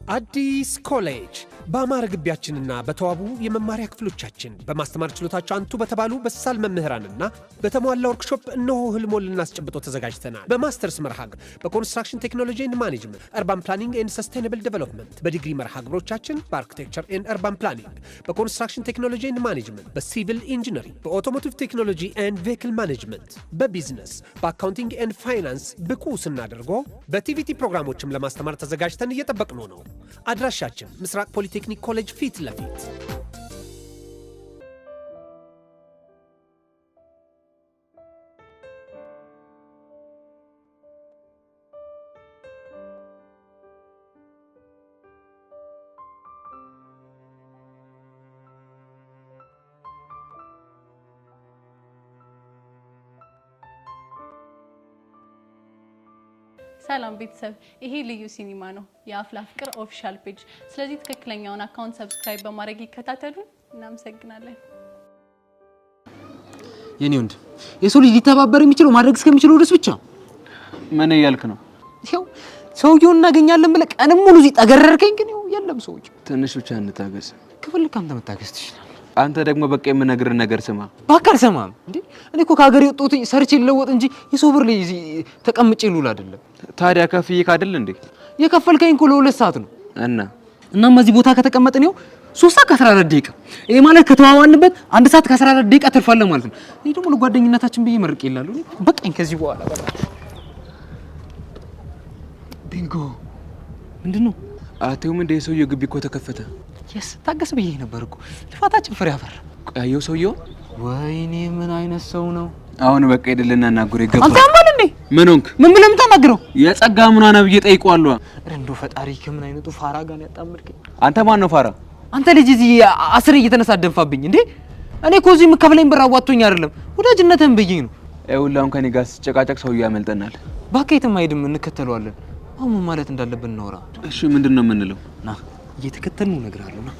አዲስ ኮሌጅ በአማረ ግቢያችንና በተዋቡ የመማሪያ ክፍሎቻችን፣ በማስተማር ችሎታቸው አንቱ በተባሉ በሳል መምህራንና በተሟላ ወርክሾፕ እነሆ ህልሞን ልናስጨብጦ ተዘጋጅተናል። በማስተርስ መርሃ ግብር በ construction technology and management፣ urban planning and sustainable development፣ በዲግሪ መርሃ ግብሮቻችን በ architecture and urban planning፣ በ construction technology and management፣ በ civil engineering፣ በ automotive technology and vehicle management፣ በ business፣ በ accounting and finance ብቁ ስናደርጎ በ TVET ፕሮግራሞችም ለማስተማር ተዘጋጅተን እየጠበቅነው ነው። አድራሻችን ምስራቅ ፖሊቴክኒክ ኮሌጅ ፊት ለፊት። ሰላም ቤተሰብ፣ ይሄ ልዩ ሲኒማ ነው፣ የአፍላ ፍቅር official page። ስለዚህ ትክክለኛውን account subscribe በማድረግ ይከታተሉን። እናመሰግናለን። የኔ ወንድም፣ የሰው ልጅ ሊተባበር የሚችለው ማድረግ እስከሚችለው ድረስ ብቻ። ምን እያልክ ነው? ይኸው ሰውየውን እናገኛለን ብለህ ቀንም ሙሉ እዚህ ጠገረርከኝ፣ ግን ይኸው የለም ሰውየው። ትንሽ ብቻ እንታገስ። ከፈለክ አንተ መታገስ ትችላለህ። አንተ ደግሞ በቃ የምነግርህን ነገር ስማ። እባክህ አልሰማህም እንዴ? እኔ እኮ ከሀገር የወጣሁት ሰርቼ ልለወጥ እንጂ የሰው ብር ላይ እዚህ ተቀምጬ ልውል አይደለም። ታዲያ ከፍዬህ አይደል እንዴ? የከፈልከኝ እኮ ለ2 ሰዓት ነው። እና? እናም እዚህ ቦታ ከተቀመጥን ይኸው 3 ሰዓት ከ14 ደቂቃ። ይሄ ማለት ከተዋዋልንበት 1 ሰዓት ከ14 ደቂቃ ትርፋለህ ማለት ነው። እኔ ደግሞ ለጓደኝነታችን ብዬ መርቄ እላለሁ። እኔ በቃኝ ከዚህ በኋላ በቃ። ቢንጎ። ምንድን ነው? አቴውም እንደ የሰውየው ግቢ እኮ ተከፈተ። Yes፣ ታገስ ብዬ ነበር እኮ። ልፋታችን ፍሬ አፈራ። ያየው ሰውየው? ወይኔ ምን አይነት ሰው ነው? አሁን በቃ ሄደልና እናግረው ይገባል። አንተ ያማል እንዴ? ምን ሆንክ? ምን ብለህ የምታናግረው? የጸጋ ምኗ ነው ብዬ ጠይቀዋለሁ። ኧረ እንደው ፈጣሪ ከምን አይነቱ ፋራ ጋር ነው ያጣመርከኝ? አንተ ማን ነው ፋራ? አንተ ልጅ እዚህ አስሬ እየተነሳ ደንፋብኝ እንዴ? እኔ እኮ እዚህ የምከፍለኝ ብር አዋጥቶኝ አይደለም፣ ወዳጅነትህን ብዬ ነው። ይኸውልህ አሁን ከኔ ጋር ስትጨቃጨቅ ሰውዬው ያመልጠናል። እባክህ የትም አይሄድም፣ እንከተለዋለን። አሁን ምን ማለት እንዳለብን እናውራ። እሺ ምንድን ነው የምንለው? ና እየተከተልነው እነግርሃለሁ። ና።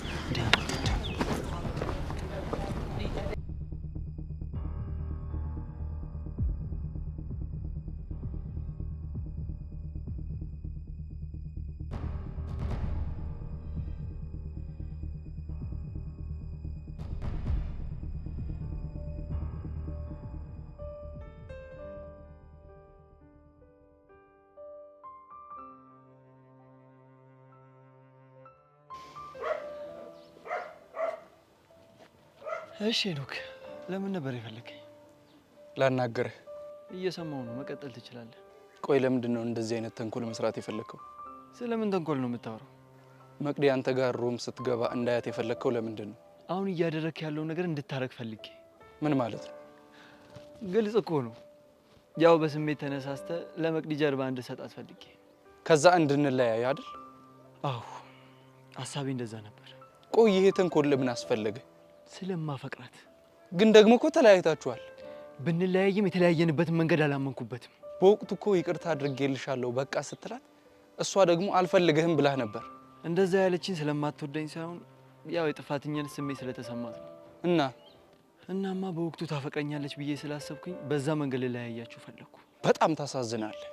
እሺ ሄኖክ፣ ለምን ነበር የፈለከኝ? ላናግርህ። እየሰማሁ ነው፣ መቀጠል ትችላለህ። ቆይ ለምንድን ነው እንደዚህ አይነት ተንኮል መስራት የፈለከው? ስለምን ተንኮል ነው የምታወራው? መቅዲ አንተ ጋር room ስትገባ እንዳያት የፈለከው ለምንድን ነው? አሁን እያደረክ ያለው ነገር እንድታረግ ፈልጌ። ምን ማለት ነው? ግልጽ እኮ ነው። ያው በስሜት ተነሳስተ ለመቅዲ ጀርባ እንድሰጣት ፈልጌ። ከዛ እንድንለያይ አይደል? አዎ ሀሳቤ እንደዛ ነበር። ቆይ ይሄ ተንኮል ለምን አስፈለገ? ስለማፈቅራት። ግን ደግሞ እኮ ተለያይታችኋል። ብንለያይም የተለያየንበትን መንገድ አላመንኩበትም። በወቅቱ እኮ ይቅርታ አድርጌልሻለሁ በቃ ስትላት እሷ ደግሞ አልፈልግህም ብላህ ነበር። እንደዛ ያለችኝ ስለማትወደኝ ሳይሆን ያው የጥፋተኝነት ስሜት ስለተሰማት ነው። እና? እናማ በወቅቱ ታፈቅረኛለች ብዬ ስላሰብኩኝ በዛ መንገድ ልለያያችሁ ፈለግኩ። በጣም ታሳዝናለህ።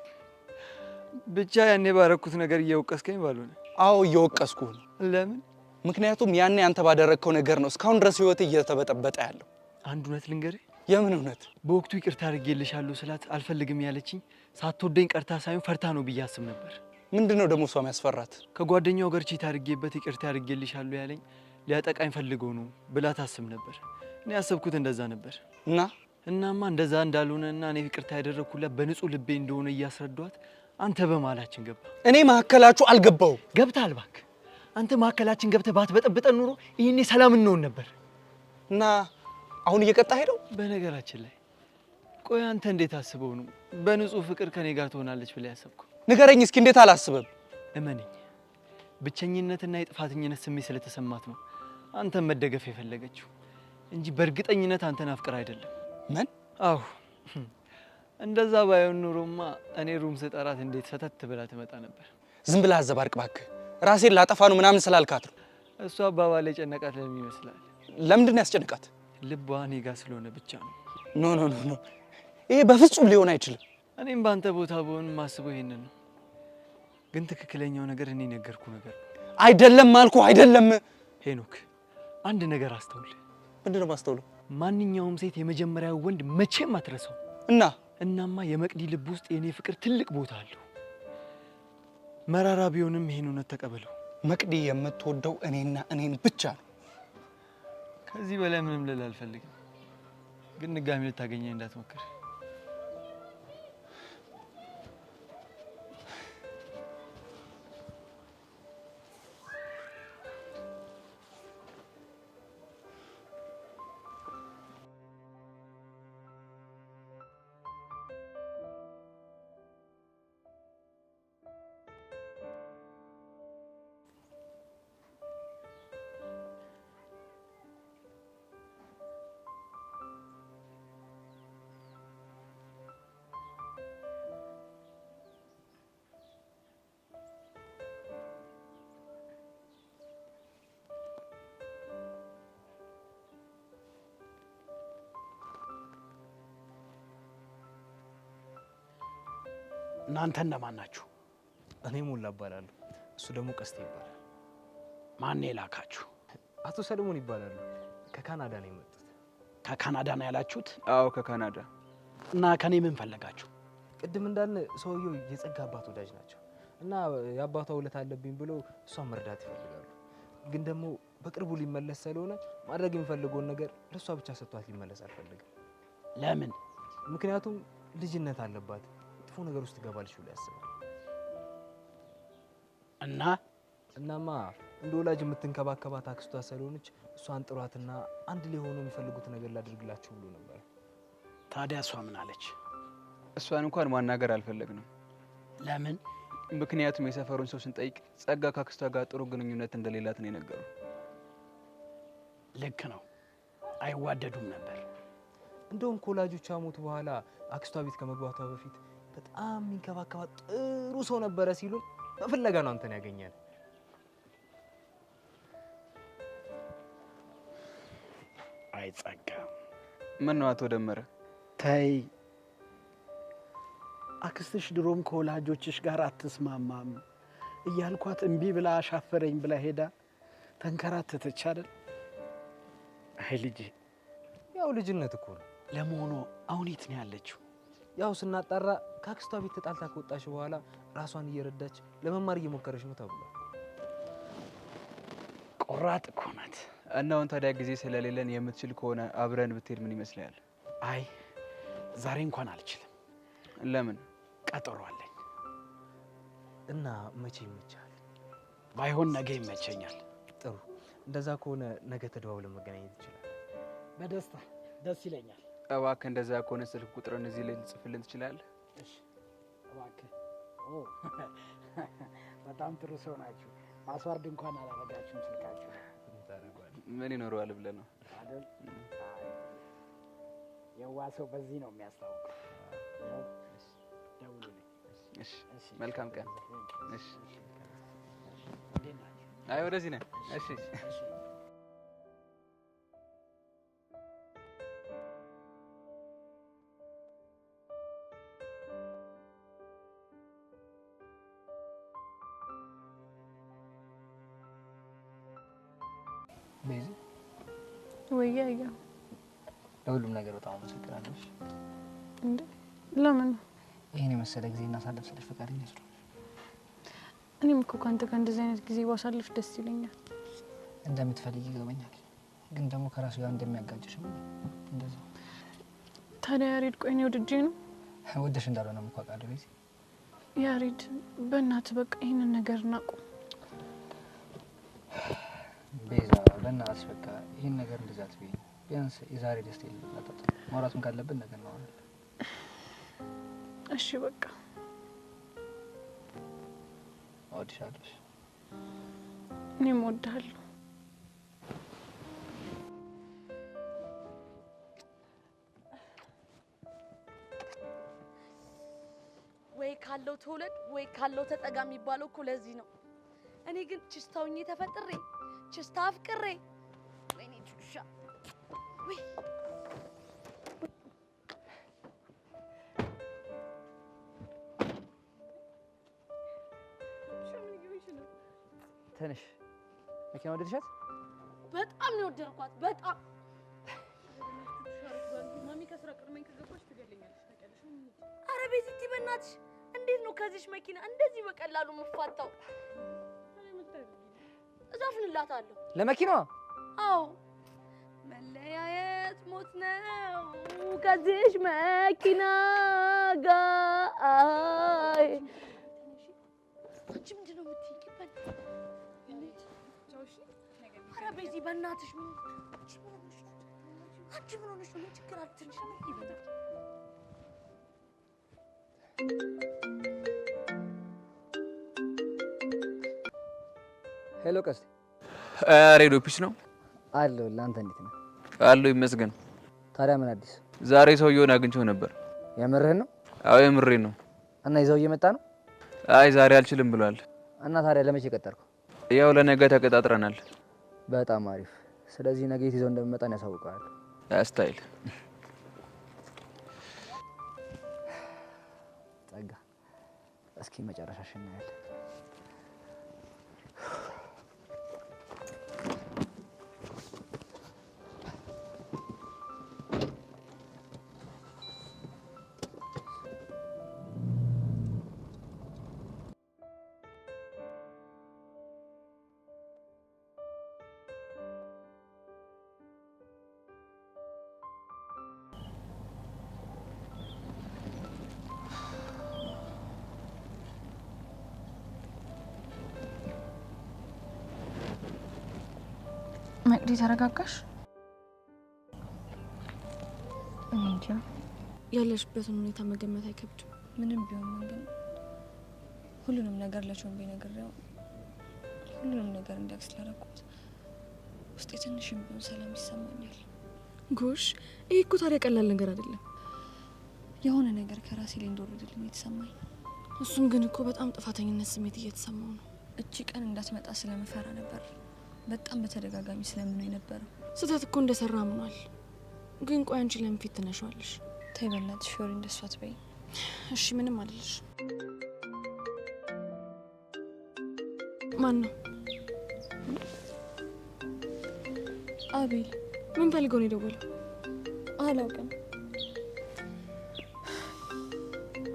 ብቻ ያኔ ባረኩት ነገር እየወቀስከኝ ባልሆነ። አዎ እየወቀስኩህ ነው። ለምን? ምክንያቱም ያኔ አንተ ባደረግከው ነገር ነው እስካሁን ድረስ ህይወትህ እየተበጠበጠ ያለው። አንድ እውነት ልንገርህ። የምን እውነት? በወቅቱ ይቅርታ አድርጌልሻለሁ ስላት አልፈልግም ያለችኝ ሳትወደኝ ቀርታ ሳይሆን ፈርታ ነው ብዬ አስብ ነበር። ምንድነው ደግሞ እሷ የሚያስፈራት? ከጓደኛው ጋር ቺት አድርጌበት ይቅርታ አድርጌልሻለሁ ያለኝ ሊያጠቃኝ ፈልጎ ነው ብላ ታስብ ነበር። እኔ ያሰብኩት እንደዛ ነበር። እና? እናማ እንደዛ እንዳልሆነና እኔ ይቅርታ ያደረኩላት በንጹህ ልቤ እንደሆነ እያስረዷት አንተ በመሃላችን ገባ። እኔ መሀከላችሁ አልገባሁም። ገብተሃል እባክህ። አንተ መሀከላችን ገብተህ ባትበጠብጠን ኑሮ ይሄኔ ሰላም እንሆን ነበር። እና አሁን እየቀጣህ ሄደው? በነገራችን ላይ ቆይ አንተ እንዴት አስበው ነው በንጹህ ፍቅር ከኔ ጋር ትሆናለች ብለህ ያሰብከው? ንገረኝ እስኪ እንዴት አላስብም? እመነኝ፣ ብቸኝነትና የጥፋተኝነት ስሜት ስለተሰማት ነው አንተን መደገፍ የፈለገችው እንጂ በእርግጠኝነት አንተን አፍቅራ አይደለም። ምን? አዎ እንደዛ ባይሆን ኑሮማ እኔ room ስጠራት እንዴት ሰተት ብላ ትመጣ ነበር። ዝም ብለህ አዘባርቅ እባክህ። ራሴን ላጠፋ ነው ምናምን ስላልካት ነው። እሷ አባባል የጨነቃት ለምን ይመስላል? ለምንድን ነው ያስጨንቃት? ልቧ እኔ ጋር ስለሆነ ብቻ ነው። No no no no፣ ይሄ በፍጹም ሊሆን አይችልም። እኔም ባንተ ቦታ ብሆን የማስበው ይሄንን ነው። ግን ትክክለኛው ነገር እኔ ነገርኩህ ነገር ነው። አይደለም አልኩህ፣ አይደለም። ሄኖክ አንድ ነገር አስተውል። ምንድን ነው የማስተውለው? ማንኛውም ሴት የመጀመሪያው ወንድ መቼም አትረሳው። እና እናማ የመቅዲ ልብ ውስጥ የኔ ፍቅር ትልቅ ቦታ አለው። መራራ ቢሆንም ይሄን እውነት ተቀበለው። መቅዲ የምትወደው እኔና እኔን ብቻ ነው። ከዚህ በላይ ምንም ልል አልፈልግም፣ ግን ድጋሚ ልታገኘኝ እንዳትሞክር። እናንተ እነማን ናችሁ? እኔ ሞላ እባላለሁ፣ እሱ ደግሞ ቀስቴ ይባላል። ማን የላካችሁ? አቶ ሰለሞን ይባላሉ። ከካናዳ ነው የመጡት። ከካናዳ ነው ያላችሁት? አዎ ከካናዳ። እና ከኔ ምን ፈለጋችሁ? ቅድም እንዳልን ሰውየው የጸጋ አባት ወዳጅ ናቸው እና የአባቷ ውለታ አለብኝ ብሎ እሷን መርዳት ይፈልጋሉ። ግን ደግሞ በቅርቡ ሊመለስ ስለሆነ ማድረግ የሚፈልገውን ነገር ለእሷ ብቻ ሰጥቷት ሊመለስ አልፈልግም። ለምን? ምክንያቱም ልጅነት አለባት፣ መጥፎ ነገር ውስጥ ትገባለች ብሎ ያስባል። እና እናማ እንደ ወላጅ የምትንከባከባት አክስቷ ስለሆነች እሷን ጥሯትና አንድ ላይ ሆኖ የሚፈልጉት ነገር ላድርግላችሁ ብሎ ነበር። ታዲያ እሷ ምን አለች? እሷን እንኳን ማናገር አልፈለግንም። ለምን? ምክንያቱም የሰፈሩን ሰው ስንጠይቅ ጸጋ ካክስቷ ጋር ጥሩ ግንኙነት እንደሌላት ነው የነገሩ። ልክ ነው፣ አይዋደዱም ነበር። እንደውም ከወላጆቿ ሞት በኋላ አክስቷ ቤት ከመግባቷ በፊት በጣም የሚንከባከባት ጥሩ ሰው ነበረ ሲሉ በፍለጋ ነው አንተን ያገኘን። አይ ጸጋ፣ ምን ነው አቶ ደመረ? ተይ፣ አክስትሽ ድሮም ከወላጆችሽ ጋር አትስማማም እያልኳት እምቢ ብላ አሻፈረኝ ብላ ሄዳ ተንከራተተች አይደል? አይ ልጄ፣ ያው ልጅነት እኮ ነው። ለመሆኑ አሁን የት ነው ያለችው? ያው ስናጣራ ከአክስቷ ቤት ተጣልታ ከወጣች በኋላ ራሷን እየረዳች ለመማር እየሞከረች ነው ተብሏል። ቆራጥ እኮ ናት። እና አሁን ታዲያ ጊዜ ስለሌለን የምትችል ከሆነ አብረን ብትሄድ ምን ይመስላል? አይ ዛሬ እንኳን አልችልም። ለምን? ቀጠሮ አለኝ። እና መቼ ይመቻል? ባይሆን ነገ ይመቸኛል። ጥሩ፣ እንደዛ ከሆነ ነገ ተደዋውለን መገናኘት ይችላል። በደስታ ደስ ይለኛል። እባክህ እንደዛ ከሆነ ስልክ ቁጥርን እዚህ ላይ ልጽፍልን ትችላለህ? እሺ እባክህ። ኦ በጣም ጥሩ ሰው ናችሁ። password እንኳን አላረጋችሁም ስልካችሁ። ምን ይኖረዋል ብለህ ነው አይደል? የዋ ሰው በዚህ ነው የሚያስታውቀው። ደውሉልኝ። እሺ፣ መልካም ቀን። እሺ፣ አይ ወደዚህ ነህ። እሺ ቤዚ ወይ አያ፣ ለሁሉም ነገር በጣም አመሰግናለሁ። እንዴ ለምን? ይሄን የመሰለ ጊዜ እናሳልፍ ስለሽ ፈቃደኛ ስለሆንሽ። እኔም እኮ ካንተ ጋር እንደዚህ አይነት ጊዜ ባሳልፍ ደስ ይለኛል። እንደምትፈልጊ ይገባኛል፣ ግን ደግሞ ከራሱ ጋር እንደሚያጋጭሽም እንደዛ። ታዲያ ያሬድ፣ ቆይ እኔ ወድጄ ነው? ወደሽ እንዳልሆነም እኮ አውቃለሁ ቤዚ። ያሬድ በእናትህ በቃ ይሄንን ነገር እናቁም። ቤዛ በእናትሽ በቃ ይሄን ነገር እንደዛ አትበይኝ። ቢያንስ የዛሬ ደስታ የለም። ማውራትም ካለብን ነገር እናወራለን። እሺ በቃ እወድሻለሁ። እኔም እወድሃለሁ። ወይ ካለው ተወለድ ወይ ካለው ተጠጋ የሚባለው እኮ ለዚህ ነው። እኔ ግን ችስታ ሆኜ ተፈጥሬ ችስታ አፍቅሬ ወይኔ ቹሻ ወይ ተነሽ። መኪና ወደድሻት? በጣም ነው የወደድኳት። በጣም ማሚ ከስራ ቀድመኝ ከገባች ትገለኛለች። ታውቂያለሽ። አረ ቤዚቲ በእናትሽ እንዴት ነው ከዚሽ መኪና እንደዚህ በቀላሉ የምፋታው? እዘፍንላታለሁ። ለመኪናዋ? አዎ መለያየት ሞት ነው ከዚሽ መኪና ጋር። አንቺ ምንድን ነው የምትይኝ? ኧረ ቤዚ በእናትሽ ምን አንቺ ምን ሆነሽ ነው? ምን ችግር አለ? ትንሽ ይበዛል። Hello ቀስቴ። ሬዲዮ peace ነው አለሁ። ለአንተ እንዴት ነው? አለሁ ይመስገን። ታዲያ ምን አዲስ? ዛሬ ሰውየውን አግኝቼው ነበር። የምርህን ነው? አዎ የምሬን ነው። እና ይዘው እየመጣ ነው? አይ ዛሬ አልችልም ብሏል። እና ታዲያ ለመቼ ቀጠርከው? ያው ለነገ ተቀጣጥረናል። በጣም አሪፍ። ስለዚህ ነገ የት ይዘው እንደምመጣ ያሳውቀዋል። style ጸጋ፣ እስኪ መጨረሻሽ እናያለን። መቅዲ ተረጋጋሽ? እኔ እንጃ። ያለሽበትን ሁኔታ መገመት አይከብድም። ምንም ቢሆን ምን ግን ሁሉንም ነገር ለቾምቤ ነግሬው ሁሉንም ነገር እንዲያውቅ ስላደረኩት ውስጤ ትንሽም ቢሆን ሰላም ይሰማኛል። ጎሽ፣ ይሄ እኮ ታዲያ ቀላል ነገር አይደለም። የሆነ ነገር ከራሴ ላይ እንደወረደልኝ የተሰማኝ። እሱም ግን እኮ በጣም ጥፋተኝነት ስሜት እየተሰማው ነው። እቺ ቀን እንዳትመጣ ስለምፈራ ነበር በጣም በተደጋጋሚ ስለምነው የነበረው። ስህተት እኮ እንደሰራ አምኗል። ግን ቆይ አንቺ ለምን ፊት ትነሺዋለሽ? ተይ በእናትሽ ፊዮሪ፣ እንደሷ አትበይኝ። እሺ ምንም አልልሽ። ማን ነው? አቤል። ምን ፈልገው ነው የደወለው? አላውቅም።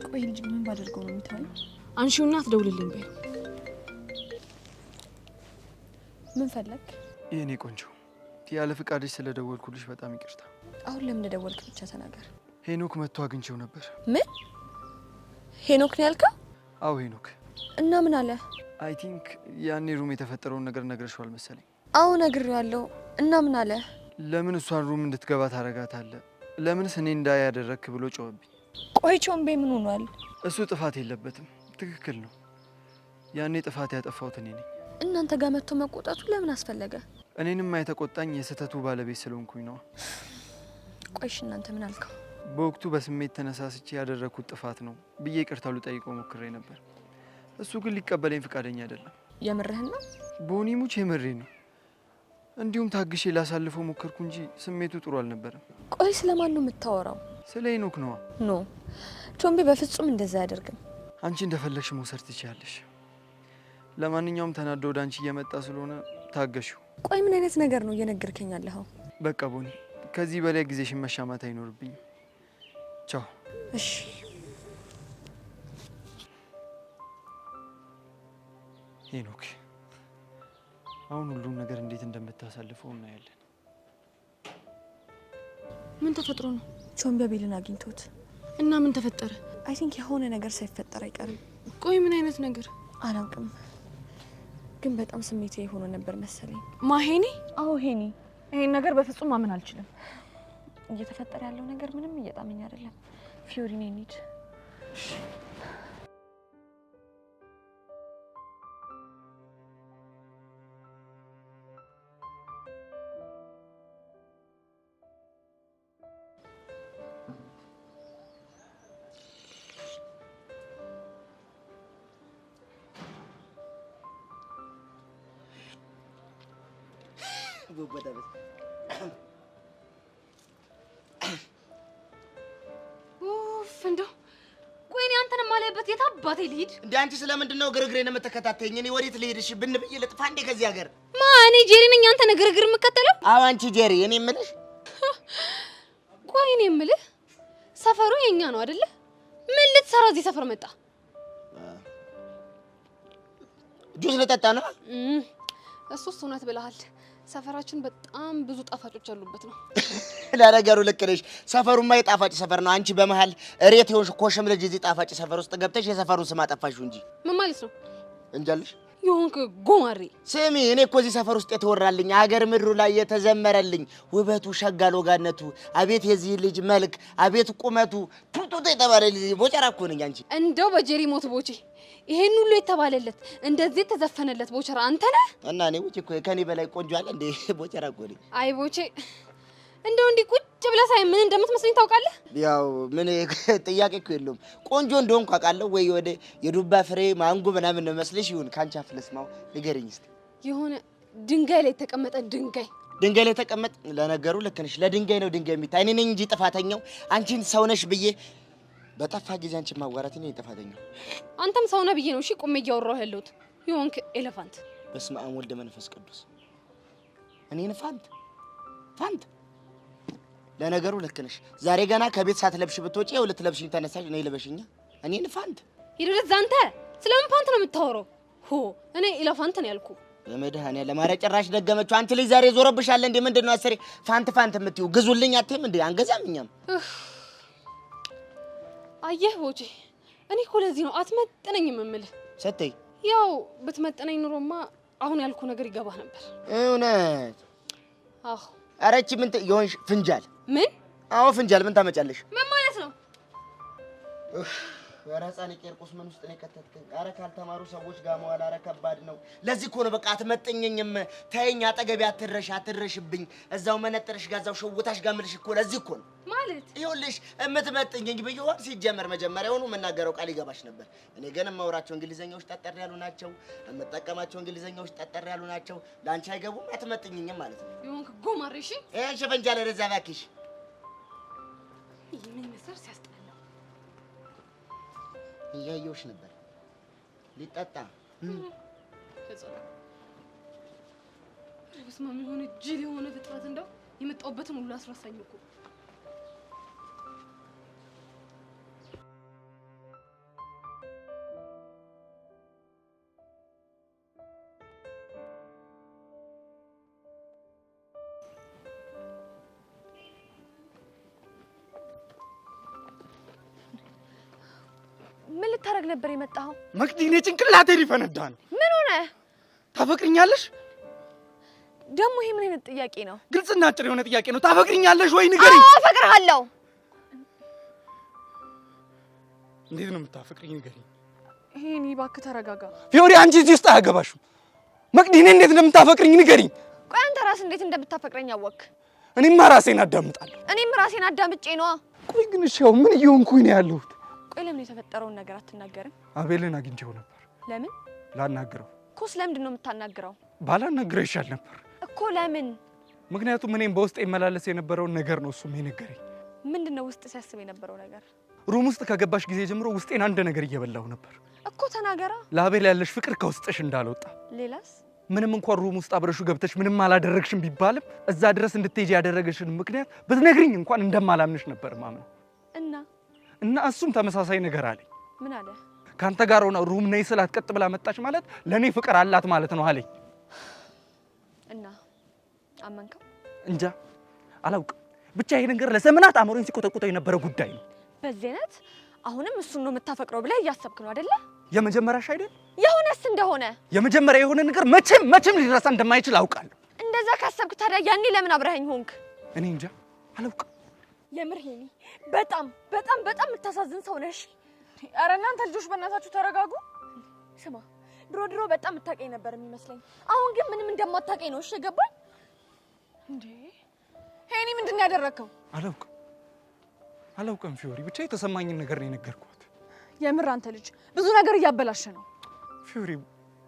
ቆይ ልጅ ምን ባደርገው ነው የሚተወኝ? አንሺውና አትደውልልኝ በይው። ምን ፈለግ? የኔ ቆንጆ፣ ያለ ፍቃድሽ ስለደወልኩልሽ በጣም ይቅርታ። አሁን ለምን እንደደወልክ ብቻ ተናገር። ሄኖክ መጥቶ አግኝቼው ነበር። ምን? ሄኖክ ነው ያልከው? አዎ ሄኖክ። እና ምን አለ? I think ያኔ room የተፈጠረውን ነገር ነግረሽዋል መሰለኝ። አዎ ነግሬዋለሁ። እና ምን አለ? ለምን እሷን room እንድትገባ ታረጋታለህ? ለምንስ እኔ እንዳይ ያደረግክ ብሎ ጮኸብኝ። ቆይ ቾምቤ ምን ሆኗል? እሱ ጥፋት የለበትም። ትክክል ነው። ያኔ ጥፋት ያጠፋሁት እኔ ነኝ። እናንተ ጋር መጥቶ መቆጣቱ ለምን አስፈለገ? እኔንማ የተቆጣኝ የስህተቱ ባለቤት ስለሆንኩኝ ነው። ቆይሽ እናንተ ምን አልከው? በወቅቱ በስሜት ተነሳስቼ ያደረኩት ጥፋት ነው ብዬ ይቅርታ ልጠይቀው ሞክሬ ነበር። እሱ ግን ሊቀበለኝ ፈቃደኛ አይደለም። የምርህን ነው? ቦኒ ሙች የምሬ ነው። እንዲሁም ታግሼ ላሳልፈው ሞከርኩ እንጂ ስሜቱ ጥሩ አልነበረም። ቆይ ስለማን ነው የምታወራው? ስለ ሄኖክ ነዋ። No ቾምቤ በፍጹም እንደዛ አያደርግም። አንቺ እንደፈለግሽ መውሰድ ትችያለሽ። ለማንኛውም ተናዶ ወደ አንቺ እየመጣ ስለሆነ ታገሺው። ቆይ ምን አይነት ነገር ነው እየነገርከኝ ያለኸው? በቃ ቦኒ፣ ከዚህ በላይ ጊዜሽን መሻማት አይኖርብኝም። ቻው። እሺ። ሄኖክ፣ አሁን ሁሉም ነገር እንዴት እንደምታሳልፈው እናያለን። ምን ተፈጥሮ ነው? ቾምቤ አቤልን አግኝቶት እና ምን ተፈጠረ? I think የሆነ ነገር ሳይፈጠር አይቀርም። ቆይ ምን አይነት ነገር? አላውቅም፣ ግን በጣም ስሜቴ ሆኖ ነበር መሰለኝ። ማሄኒ? አዎ ሄኒ። ይሄን ነገር በፍጹም ማመን አልችልም። እየተፈጠረ ያለው ነገር ምንም እየጣመኝ አይደለም። ፊዮሪ ነኝ እንሂድ። እሺ። ኡፍ እንደው ቆይ እኔ አንተን የማላይበት የት አባቴ ልሂድ? እንዴ አንቺ ስለምንድን ነው ግርግሬን የምትከታተይኝ? እኔ ወዴት ልሂድ? እሺ ብን ብዬ ልጥፋ እንዴ ከዚህ ሀገር? ማ እኔ ጄሪ ነኝ አንተን ግርግር የምከተለው? አዎ አንቺ ጄሪ። እኔ የምልሽ ቆይ እኔ የምልህ ሰፈሩ የኛ ነው አይደለ? ምን ልትሰራ እዚህ ሰፈር መጣ? ጁስ ልጠጣ ነው። እሱስ እውነት ብለሃል። ሰፈራችን በጣም ብዙ ጣፋጮች ያሉበት ነው። ለነገሩ ልክ ነሽ። ሰፈሩማ የጣፋጭ ሰፈር ነው። አንቺ በመሃል እሬት የሆንሽ ኮሽም ልጅ እዚህ ጣፋጭ ሰፈር ውስጥ ገብተሽ የሰፈሩን ስም አጠፋሽው እንጂ። ምን ማለት ነው? እንጃልሽ የሆንክ ጎማሬ። ስሚ፣ እኔ እኮ እዚህ ሰፈር ውስጥ የተወራልኝ አገር ምድሩ ላይ የተዘመረልኝ ውበቱ፣ ሸጋ ሎጋነቱ፣ አቤት የዚህ ልጅ መልክ፣ አቤት ቁመቱ፣ ቱቱቱ የተባለ ልጅ ቦጨራ እኮ ነኝ። አንቺ እንደው በጄሪ ሞት ቦቼ፣ ይሄን ሁሉ የተባለለት እንደዚህ የተዘፈነለት ቦቸራ አንተ ነህ? እና እኔ ውጭ እኮ ከኔ በላይ ቆንጆ አለ እንዴ? ቦቸራ እኮ ነኝ። አይ ቦቼ፣ እንደው እንዲህ ቁጭ ብለህ ሳይ ምን እንደምትመስለኝ ታውቃለህ? ያው ምን ጥያቄ እኮ የለውም። ቆንጆ እንደሆንኩ አውቃለሁ። ወይ ወደ የዱባ ፍሬ ማንጎ ምናምን ነው መስልሽ ይሁን ካንቺ አፍ ልስማው፣ ንገሪኝ እስኪ። የሆነ ድንጋይ ላይ የተቀመጠ ድንጋይ። ድንጋይ ላይ ተቀመጥ። ለነገሩ ልክ ነሽ። ለድንጋይ ነው ድንጋይ የሚታይ። እኔ ነኝ እንጂ ጥፋተኛው። አንቺን ሰው ነሽ ብዬ በጠፋ ጊዜ አንቺን ማዋራት እኔ ጥፋተኛው። አንተም ሰው ነህ ብዬ ነው እሺ ቆሜ እያወራሁ ያለሁት። የሆንክ elephant። በስመ አብ ወልድ መንፈስ ቅዱስ። እኔን ፋንት ፋንት። ለነገሩ ልክ ነሽ። ዛሬ ገና ከቤት ሳትለብሽ ብትወጪ ይኸው ልትለብሽኝ ተነሳሽ። እኔ ልበሽኛ? እኔን ፋንት? ሂድ ወደዛ። አንተ ስለምን ፋንት ነው የምታወራው? ሆ እኔ elephant ነው ያልኩህ። በመድኃኒዓለም ኧረ ጭራሽ ደገመችው። አንቺ ልጅ ዛሬ ዞረብሻል እንዴ? ምንድን ነው አስሬ ፋንት ፋንት የምትይው? ግዙልኝ አትይም እንዴ? አንገዛም እኛም። አየህ ቦቼ፣ እኔ እኮ ለዚህ ነው አትመጥነኝም የምልህ። ስትይ ያው ብትመጥነኝ ኑሮማ አሁን ያልኩህ ነገር ይገባህ ነበር። እውነት? አዎ። ኧረ ይህቺ ምን የሆንሽ ፍንጃል። ምን? አዎ ፍንጃል። ምን ታመጫለሽ? ምን ማለት ነው? ኧረ ሕፃን ቂርቆስ ምን ውስጥ ነው የከተትከኝ? ኧረ ካልተማሩ ሰዎች ጋር መዋል ኧረ ከባድ ነው። ለዚህ እኮ ነው በቃ አትመጥኝኝም፣ ተይኝ፣ አጠገቤ አትድረሽ፣ አትድረሽብኝ፣ እዛው መነጥርሽ ጋር እዛው ሸውታሽ ጋር የምልሽ እኮ ለዚህ እኮ ነው። ማለት ይኸውልሽ የምትመጥኝኝ ብዬሽ ሲጀመር መጀመሪያውኑ የምናገረው ቃል ይገባሽ ነበር። እኔ ግን የማወራቸው እንግሊዘኛዎች ጠጠር ያሉ ናቸው፣ የምጠቀማቸው እንግሊዘኛዎች ጠጠር ያሉ ናቸው። ለአንቺ አይገቡም፣ አትመጥኝኝም ማለት ነው። የሆንክ ጎማሬ። እሺ ይሄን ሽፍንጃል ወደዛ እባክሽ። ይሄ ምን ይመስላል ሲያስጠላ። እያየሁሽ ነበር ሊጠጣ። በስመ አብ የሆነ ጅል የሆነ ፍጥረት እንደው የመጣሁበትን ሁሉ አስረሳኝ እኮ። ምን ልታረግ ነበር የመጣኸው? መቅዲ፣ እኔ ጭንቅላቴ ሊፈነዳ ነው። ምን ሆነ? ታፈቅሪኛለሽ? ደግሞ ይሄ ምን አይነት ጥያቄ ነው? ግልጽና አጭር የሆነ ጥያቄ ነው። ታፈቅሪኛለሽ ወይ ንገሪኝ። አዎ አፈቅርሃለሁ። እንዴት ነው የምታፈቅሪኝ? ንገሪኝ። ይሄን እባክህ ተረጋጋ። ፊዮሪ፣ አንቺ እዚህ ውስጥ አያገባሽም። መቅዲ፣ እኔ እንዴት እንደምታፈቅሪኝ ንገሪኝ። ቆይ አንተ ራስህ እንዴት እንደምታፈቅረኝ አወቅክ? እኔማ ራሴን አዳምጣለሁ። እኔም ራሴን አዳምጬ ነዋ። ቆይ ግን እሺ፣ ያው ምን እየሆንኩኝ ነው ያለሁት? ቆይ ለምን የተፈጠረውን ነገር አትናገርም? አቤልን አግኝቼው ነበር። ለምን? ላናግረው። እኮ ስለምንድን ነው የምታናግረው? ባላናግረው ይሻል ነበር እኮ። ለምን? ምክንያቱም እኔም በውስጥ ይመላለስ የነበረውን ነገር ነው እሱም የነገረኝ። ምንድን ነው ውስጥ ሲያስብ የነበረው ነገር? room ውስጥ ከገባሽ ጊዜ ጀምሮ ውስጤን አንድ ነገር እየበላው ነበር እኮ። ተናገራ። ለአቤል ያለሽ ፍቅር ከውስጥሽ እንዳልወጣ። ሌላስ? ምንም እንኳን room ውስጥ አብረሹ ገብተሽ ምንም አላደረግሽም ቢባልም እዛ ድረስ እንድትሄጂ ያደረገሽን ምክንያት ብትነግሪኝ እንኳን እንደማላምንሽ ነበር ማምነው። እና እሱም ተመሳሳይ ነገር አለኝ። ምን አለ? ካንተ ጋር ሆና room ነይ ስላት ቀጥ ብላ መጣች ማለት ለኔ ፍቅር አላት ማለት ነው አለኝ። እና አመንከው? እንጃ አላውቅም። ብቻ ይሄ ነገር ለዘመናት አእምሮዬን ሲቆጠቁጠው የነበረ ጉዳይ ነው። በዚህ አይነት አሁንም እሱን ነው የምታፈቅረው ብለህ እያሰብክ ነው አይደለ? የመጀመሪያሽ አይደል? የሆነስ እንደሆነ የመጀመሪያ የሆነ ነገር መቼም መቼም ሊረሳ እንደማይችል አውቃለሁ። እንደዛ ካሰብክ ታዲያ ያኔ ለምን አብረኸኝ ሆንክ? እኔ እንጃ አላውቅም። የምር ሄኒ በጣም በጣም በጣም የምታሳዝን ሰው ነሽ። ኧረ እናንተ ልጆች በእናታችሁ ተረጋጉ። ስማ ድሮ ድሮ በጣም የምታውቀኝ ነበር የሚመስለኝ፣ አሁን ግን ምንም እንደማታውቀኝ ነው። እሺ ገባኝ። እንዴ ሄኒ ምንድን ነው ያደረግከው? አላውቅም አላውቅም ፊዮሪ፣ ብቻ የተሰማኝን ነገር ነው የነገርኳት። የምር አንተ ልጅ ብዙ ነገር እያበላሸ ነው። ፊዮሪ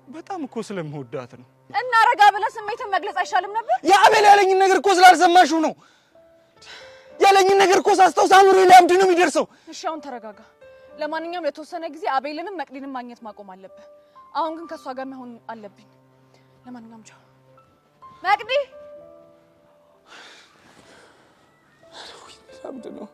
በጣም እኮ ስለምወዳት ነው። እና ረጋ ብለህ ስሜትን መግለጽ አይሻልም ነበር? የአቤል ያለኝን ነገር እኮ ስላልሰማሽው ነው። ያለኝን ነገር እኮ ሳስታውስ አእምሮዬ ላይ አምድ ነው የሚደርሰው። እሺ አሁን ተረጋጋ። ለማንኛውም ለተወሰነ ጊዜ አቤልንም መቅዲንም ማግኘት ማቆም አለብህ። አሁን ግን ከሷ ጋር መሆን አለብኝ። ለማንኛውም ቻው መቅዲ። ላብድ ነው።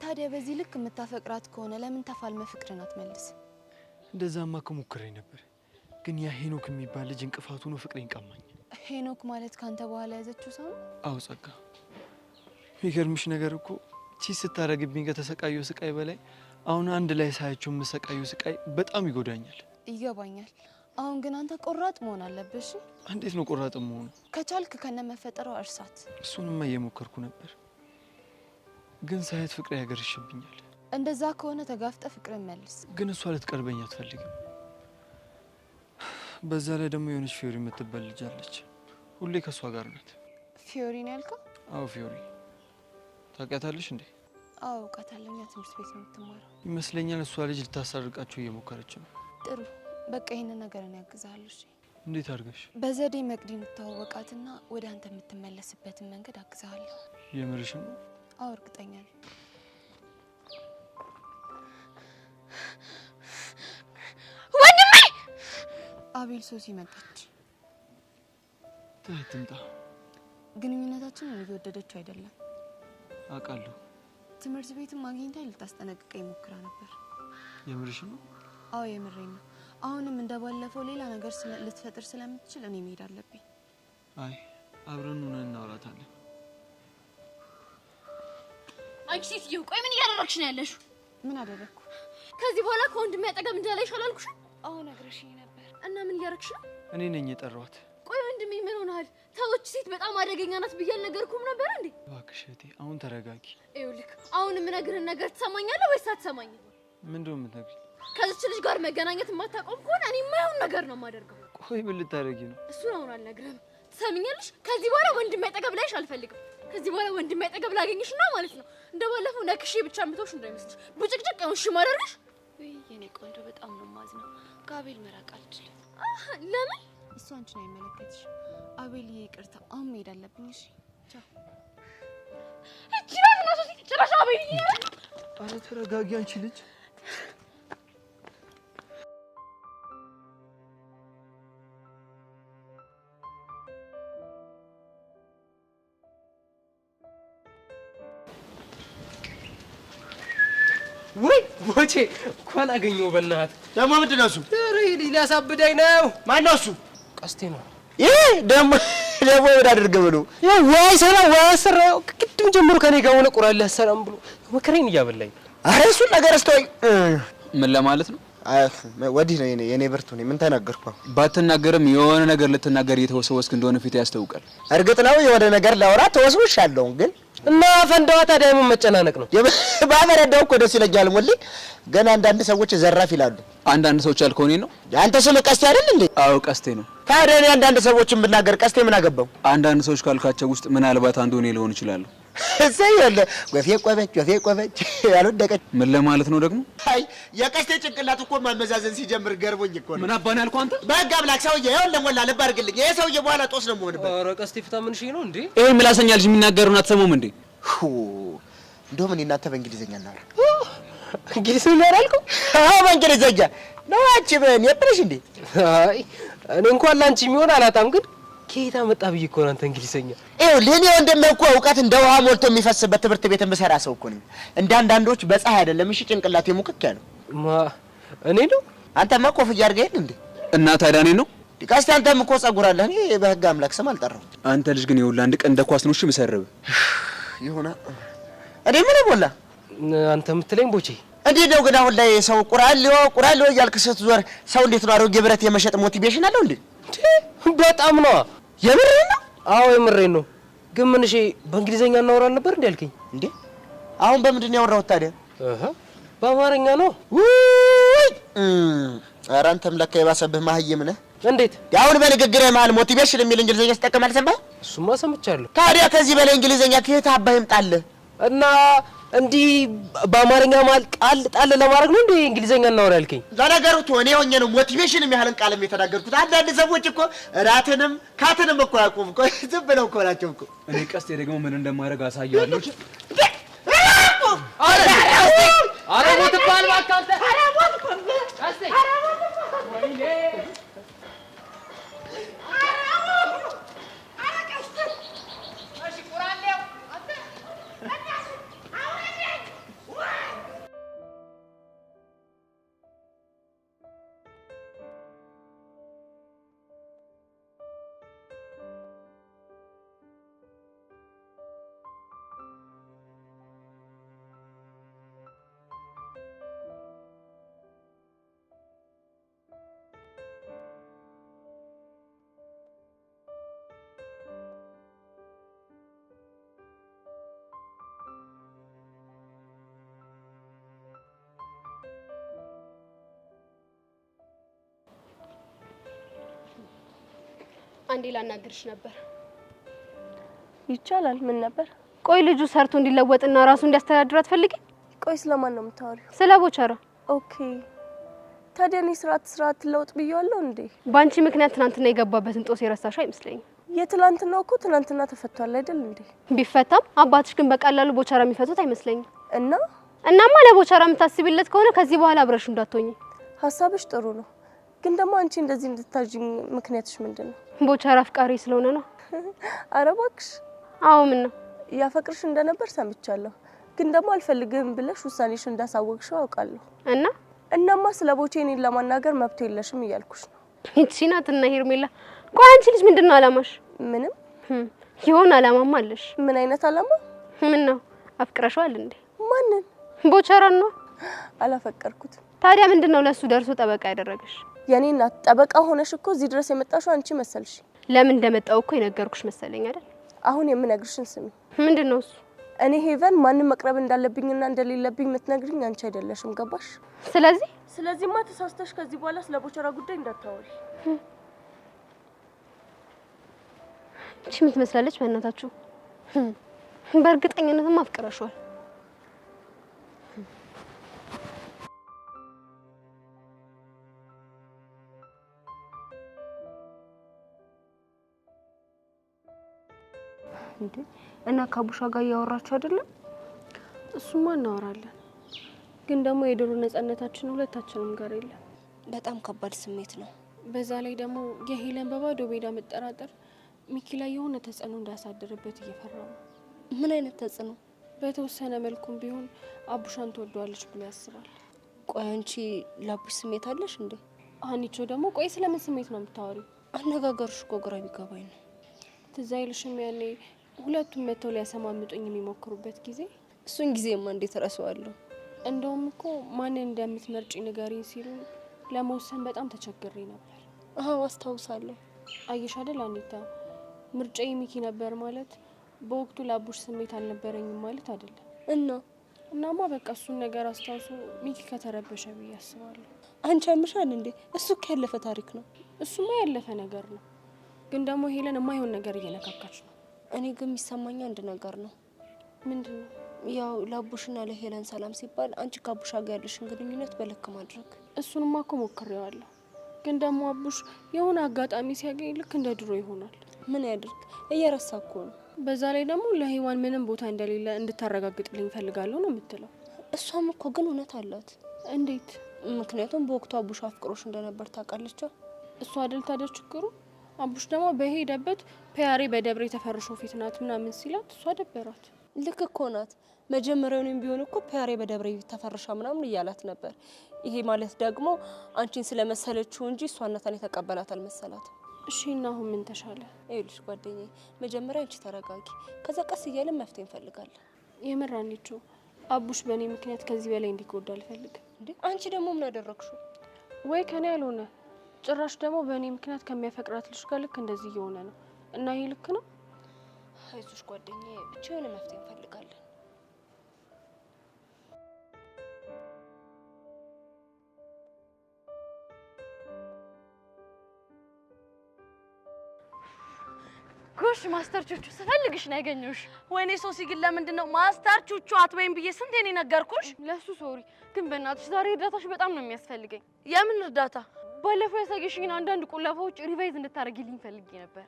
ታዲያ በዚህ ልክ የምታፈቅራት ከሆነ ለምን ተፋልመህ ፍቅርን አትመልስም? እንደዛማ እኮ ሞክሬ ነበር፣ ግን ያ ሄኖክ የሚባል ልጅ እንቅፋት ሆኖ ፍቅሬን ቀማኝ። ሄኖክ ማለት ካንተ በኋላ ያዘችው ሰው ነው? አዎ ጸጋ፣ የሚገርምሽ ነገር እኮ cheat ስታረግብኝ ከተሰቃየው ስቃይ በላይ አሁን አንድ ላይ ሳያቸው የምሰቃየው ስቃይ በጣም ይጎዳኛል። ይገባኛል። አሁን ግን አንተ ቆራጥ መሆን አለብህ። እሺ? እንዴት ነው ቆራጥ መሆኑ? ከቻልክ ከነመፈጠረው እርሳት። እሱንማ እየሞከርኩ ነበር፣ ግን ሳያት ፍቅሬ ያገርሽብኛል። እንደዛ ከሆነ ተጋፍጠ ፍቅርን መልስ። ግን እሷ ልትቀርበኝ አትፈልግም። በዛ ላይ ደግሞ የሆነች ፊዮሪ የምትባል ልጅ አለች፣ ሁሌ ከእሷ ጋር ናት። ፊዮሪ ነው ያልከው? አዎ ፊዮሪ። ታውቂያታለሽ እንዴ? አዎ አውቃታለሁ። እኛ ትምህርት ቤት ነው የምትማረው ይመስለኛል። እሷ ልጅ ልታሳርቃቸው እየሞከረች ነው። ጥሩ፣ በቃ ይሄንን ነገር እኔ አግዝሃለሁ። እሺ? እንዴት አድርገሽ? በዘዴ መቅዲን ተዋወቃትና ወደ አንተ የምትመለስበትን መንገድ አግዝሃለሁ። የምርሽን ነው? አዎ እርግጠኛ ነኝ። ወንድሜ! አቤል፣ ሶሲ መጣች። ትምጣ። ግንኙነታችንን እየወደደችው አይደለም። አውቃለሁ። ትምህርት ቤትም አግኝታ ልታስጠነቅቀኝ ሞክራ ነበር። የምርሽን ነው? አዎ የምሬን ነው። አሁንም እንደባለፈው ሌላ ነገር ልትፈጥር ስለምትችል እኔ መሄድ አለብኝ። አይ አብረን ሆነን እናወራታለን። አንቺ ሴትዮ ቆይ ምን እያደረግሽ ነው ያለሽው? ምን አደረግኩ? ከዚህ በኋላ ከወንድሜ አጠገብ እንዳላይሽ አላልኩሽም? አዎ ነግረሽኝ ነበር። እና ምን እያደረግሽ ነው? እኔ ነኝ የጠራኋት። ቆይ ወንድሜ ምን ሆነሃል? ተወች ሴት በጣም አደገኛ ናት ብዬ አልነገርኩም ነበር እንዴ? እባክሽ እህቴ አሁን ተረጋጊ። ይኸውልህ አሁን የምነግርህን ነገር ትሰማኛለህ ወይስ አትሰማኝም? ምንድን ነው የምትነግሪኝ? ከዚች ልጅ ጋር መገናኘት የማታቆም ከሆነ እኔ የማይሆን ነገር ነው የማደርገው። ቆይ ምን ልታደርጊ ነው? እሱን አሁን አልነግርህም። ትሰሚኛለሽ? ከዚህ በኋላ ወንድሜ አጠገብ ላይሽ አልፈልግም። ከዚህ በኋላ ወንድሜ አጠገብ ላገኝሽ ነው ማለት ነው። እንደባለፈው ነክሼ ብቻ የምተውሽ እንዳይመስልሽ። ብጭቅጭቅ ነው እሺ ማደርግሽ። ውይ የኔ ቆንጆ በጣም ነው የማዝነው። ከአቤል መራቅ አልችልም። ለምን? እሱ አንቺን አይመለከትሽም። አቤልዬ ይቅርታ፣ አሁን መሄድ አለብኝ። እሺ ቻው። እቺ ነው ሶሲ ጭራሽ አቤልዬ። ኧረ ተረጋጊ አንቺ ልጅ። ወይ ቦቼ እንኳን አገኘሁ። በእናትህ ደግሞ ምንድን ነው እሱ? ኧረ ይሄ ልጅ ሊያሳብደኝ ነው። ማነው እሱ? ቀስቴ ነው። ይሄ ደግሞ ደግሞ ምን አድርገህ ብሎ ወይ ሰላም ወይ አሰራ። ቅድም ጀምሮ ከኔ ጋር ሆነ ቁራን ሊያሰራም ብሎ መከራዬን እያበላኝ። ኧረ እሱን ነገር እስተወኝ። ምን ለማለት ነው? ወዲህ ነው የኔ ብርቱ ነኝ። ምን ተናገርኩ? ባትናገርም የሆነ ነገር ልትናገር እየተወሰወስክ እንደሆነ ፊት ያስታውቃል። እርግጥ ነው የሆነ ነገር ላወራ ተወስውሻለሁ፣ ግን እና ፈንዳዋ ታዲያ ምን መጨናነቅ ነው? ባፈረዳው እኮ ደስ ይለኛል። ሞሌ ገና አንዳንድ ሰዎች ዘራፍ ይላሉ። አንዳንድ ሰዎች ያልከው እኔን ነው? አንተ ስም ቀስቴ አይደል እንዴ? አዎ ቀስቴ ነው። ታዲያ እኔ አንዳንድ ሰዎችን ብናገር ቀስቴ ምን አገባው? አንዳንድ ሰዎች ካልካቸው ውስጥ ምናልባት አንዱ እኔ ልሆን እችላለሁ። እሰይ ያለ ወፌ ቆመች፣ ወፌ ቆመች ያልወደቀች። ምን ለማለት ነው ደግሞ? አይ የቀስቴ ጭንቅላት እኮ ማመዛዘን ሲጀምር ገርሞኝ እኮ ነው። ምን አባን ያልከው አንተ? በሕግ አምላክ ሰውዬ፣ ይኸውልህ ሞላ ልብ አድርግልኝ። ይሄ ሰውዬ በኋላ ጦስ ነው የምሆንበት። ኧረ ቀስቴ ፍታ። ምን እሺ ነው እንዴ? ይሄ ምላሰኛ ልጅ የሚናገረውን አትሰሙም እንዴ? እንደውም እኔ እናንተ በእንግሊዘኛ እናውራ። እንግሊዝኛ አላልከው? አዎ በእንግሊዘኛ ነው። አንቺ ምን የብለሽ እንዴ? አይ እኔ እንኳን ላንቺ የሚሆን አላጣም፣ ግን ከየት አመጣ ብዬ እኮ ነው አንተ እንግሊዘኛ። ይኸውልህ እኔ ወንድሜ እኮ እውቀት እንደ ውሃ ሞልቶ የሚፈስበት ትምህርት ቤት የምሰራ ሰው እኮ ነኝ። እንደ አንዳንዶች በፀሐይ አይደለም እሺ ጭንቅላቴ ሙክክ ያለው። ማ እኔ ነው? አንተማ ኮፍያ አድርገህ የለ እንዴ? እና ታዲያ እኔ ነው? ቀስቴ አንተም እኮ ፀጉር አለህ። እኔ በሕግ አምላክ ስም አልጠራሁም። አንተ ልጅ ግን ይኸውልህ አንድ ቀን እንደ ኳስ ነው እሺ የምሰርብህ። ይሁና። እኔ ምን ሞላ አንተ የምትለኝ ቦቼ እንዴት ነው ግን አሁን ላይ ሰው ቁራሌው ቁራሌው እያልክ ስትዞር ሰው እንዴት ነው አሮጌ ብረት የመሸጥ motivation አለው እንዴ? በጣም ነው። የምሬን ነው? አዎ የምሬን ነው። ግን ምን እሺ በእንግሊዘኛ እናወራን ነበር እንዴ ያልከኝ? እንዴ አሁን በምንድን ነው ያወራሁት ታዲያ? በአማርኛ ነው። ውይ ኧረ አንተም ለካ የባሰብህ ማህይም ነህ። እንዴት? አሁን በንግግር መሀል motivation የሚል እንግሊዘኛ ስጠቀም አልሰማህም? እሱማ ሰምቻለሁ። ታዲያ ከዚህ በላይ እንግሊዘኛ ከየት አባህ ይምጣልህ? እና እንዲህ በአማርኛ መሀል ጣል ጣል ለማድረግ ነው እንዴ እንግሊዘኛ እናወራ ያልከኝ? ለነገሩ እኔ ሆኜ ነው motivation የሚያህልን ቃልም የተናገርኩት። አንዳንድ ሰዎች እኮ ራትንም ካትንም እኮ አያውቁም እኮ ዝም ብለው እኮ ናቸው እኮ። እኔ ቀስቴ ደግሞ ምን እንደማደርግ አሳየዋለሁ። ኧረ ሞትብሃል እባክህ አንተ! ኧረ ሞትብህ! ቀስቴ! ወይኔ! አንዴ ላናግርሽ ነበር። ይቻላል። ምን ነበር? ቆይ ልጁ ሰርቶ እንዲለወጥና ራሱ እንዲያስተዳድር አትፈልጊ? ቆይ ስለማን ነው የምታወሪው? ስለ ቦቸራ። Okay። ታዲያ እኔ ስርዓት ለውጥ ብየዋለሁ እንዴ? ባንቺ ምክንያት ትናንትና የገባበትን ጦስ የረሳሽው አይመስለኝም። የትላንትናው እኮ ትናንትና ተፈቷል አይደል እንዴ? ቢፈታም አባትሽ ግን በቀላሉ ቦቸራ የሚፈቱት አይመስለኝም። እና እናማ ለቦቸራ የምታስቢለት ከሆነ ከዚህ በኋላ አብረሽ እንዳትሆኚ። ሀሳብሽ ጥሩ ነው፣ ግን ደግሞ አንቺ እንደዚህ እንድታጅኝ ምክንያትሽ ምንድነው? ቦቸራ አፍቃሪ ስለሆነ ነው። ኧረ እባክሽ። አዎ ምን ነው? ያፈቅርሽ እንደነበር ሰምቻለሁ፣ ግን ደግሞ አልፈልግህም ብለሽ ውሳኔሽ እንዳሳወቅሽው አውቃለሁ። እና እናማ ስለ ቦቼ እኔን ለማናገር መብት የለሽም እያልኩሽ ነው። እቺ ናትና ሄርሜላ። ቆይ አንቺ ልጅ ምንድነው አላማሽ? ምንም። የሆነ አላማማ አለሽ። ምን አይነት አላማ? ምን ነው አፍቅረሽዋል እንዴ? ማንን? ቦቸራን ነው። አላፈቀርኩትም። ታዲያ ምንድነው ለሱ ደርሶ ጠበቃ ያደረገሽ? የኔ እናት ጠበቃ ሆነሽ እኮ እዚህ ድረስ የመጣሽው አንቺ መሰልሽ። ለምን እንደመጣው እኮ የነገርኩሽ መሰለኝ አይደል? አሁን የምነግርሽን ስሚ። ምንድነው እሱ? እኔ ሄቨን ማንም መቅረብ እንዳለብኝና እንደሌለብኝ የምትነግሪኝ አንቺ አይደለሽም። ገባሽ? ስለዚህማ ተሳስተሽ ከዚህ በኋላ ስለ ቦቸራ ጉዳይ እንዳታወሪ። እቺ ምን ትመስላለች በእናታችሁ? በእርግጠኝነትም አፍቅረሽዋል። እንዴ እና ከአቡሻ ጋር እያወራችሁ አይደለም? እሱማ እናወራለን፣ ግን ደግሞ የድሮ ነፃነታችን ሁለታችንም ጋር የለም። በጣም ከባድ ስሜት ነው። በዛ ላይ ደግሞ የሄለን በባዶ ሜዳ መጠራጠር ሚኪ ላይ የሆነ ተጽዕኖ እንዳያሳድርበት እየፈራሁ ነው። ምን አይነት ተጽዕኖ? በተወሰነ መልኩም ቢሆን አቡሻን ትወደዋለች ብሎ ያስባል። ቆይ አንቺ ለአቡሽ ስሜት አለሽ እንዴ? አንቺ ደግሞ ቆይ ስለምን ስሜት ነው የምታወሪው? አነጋገርሽ እኮ ግራ ቢገባኝ ነው። ትዝ አይልሽም ያኔ ሁለቱም መተው ሊያሰማምጡኝ የሚሞክሩበት ጊዜ? እሱን ጊዜማ እንዴት እረሳዋለሁ? እንደውም እኮ ማንን እንደምትመርጪ ንገሪኝ ሲሉ ለመወሰን በጣም ተቸግሬ ነበር። አዎ አስታውሳለሁ። አየሽ አይደል አኒታ፣ ምርጫዬ ሚኪ ነበር ማለት በወቅቱ ለአቡሽ ስሜት አልነበረኝም ማለት አይደለም። እና እናማ በቃ እሱን ነገር አስታውሶ ሚኪ ከተረበሸ ብዬ አስባለሁ። አንቺ አምሻል እንዴ? እሱ እኮ ያለፈ ታሪክ ነው። እሱማ ያለፈ ነገር ነው፣ ግን ደግሞ ሄለን የማይሆን ነገር እየነካካች ነው። እኔ ግን የሚሰማኝ አንድ ነገር ነው። ምንድነው? ያው ለአቡሽና ለሄለን ሰላም ሲባል አንቺ ከአቡሽ ጋር ያለሽን ግንኙነት በልክ ማድረግ። እሱንማ እኮ ሞክሬዋለሁ፣ ግን ደግሞ አቡሽ የሆነ አጋጣሚ ሲያገኝ ልክ እንደ ድሮ ይሆናል። ምን ያድርግ? እየረሳ እኮ ነው። በዛ ላይ ደግሞ ለሔዋን ምንም ቦታ እንደሌለ እንድታረጋግጥልኝ እፈልጋለሁ ነው የምትለው። እሷም እኮ ግን እውነት አላት። እንዴት? ምክንያቱም በወቅቱ አቡሽ አፍቅሮሽ እንደነበር ታውቃለች። እሷ አይደል ታዲያ ችግሩ? አቡሽ ደግሞ በሄደበት ፒያሬ በደብሬ ተፈርሾ ፊት ናት ምናምን ሲላት እሷ ደበራት። ልክ እኮ ናት። መጀመሪያውንም ቢሆን እኮ ፒያሬ በደብሬ ተፈርሻ ምናምን እያላት ነበር። ይሄ ማለት ደግሞ አንቺን ስለመሰለችው እንጂ እሷ እናታን የተቀበላት አልመሰላትም። እሺ እና አሁን ምን ተሻለ? ይኸውልሽ ጓደኛዬ፣ መጀመሪያ አንቺ ተረጋጊ፣ ከዛ ቀስ እያለን መፍትሄ እንፈልጋለን። የምር አንቺ አቡሽ በእኔ ምክንያት ከዚህ በላይ እንዲጎዳ አልፈልግም። እንዴ አንቺ ደግሞ ምን አደረግሽው? ወይ ከኔ ያልሆነ ጭራሽ ደግሞ በእኔ ምክንያት ከሚያፈቅራት ልጅ ጋር ልክ እንደዚህ እየሆነ ነው። እና ይሄ ልክ ነው? አይዞሽ ጓደኛዬ፣ ብቻ የሆነ መፍትሄ እንፈልጋለን። ጎሽ master ቹቹ ስፈልግሽ ነው ያገኘሁሽ። ወይኔ ሶሲ ግን ለምንድን ነው master ቹቹ አትበይም ብዬ ስንቴ ነው የነገርኩሽ? ለሱ sorry፣ ግን በእናትሽ ዛሬ እርዳታሽ በጣም ነው የሚያስፈልገኝ። የምን እርዳታ? ባለፈው ያሳየሽኝን አንዳንድ ቁለፋዎች revise እንድታደርጊልኝ ፈልጌ ነበር።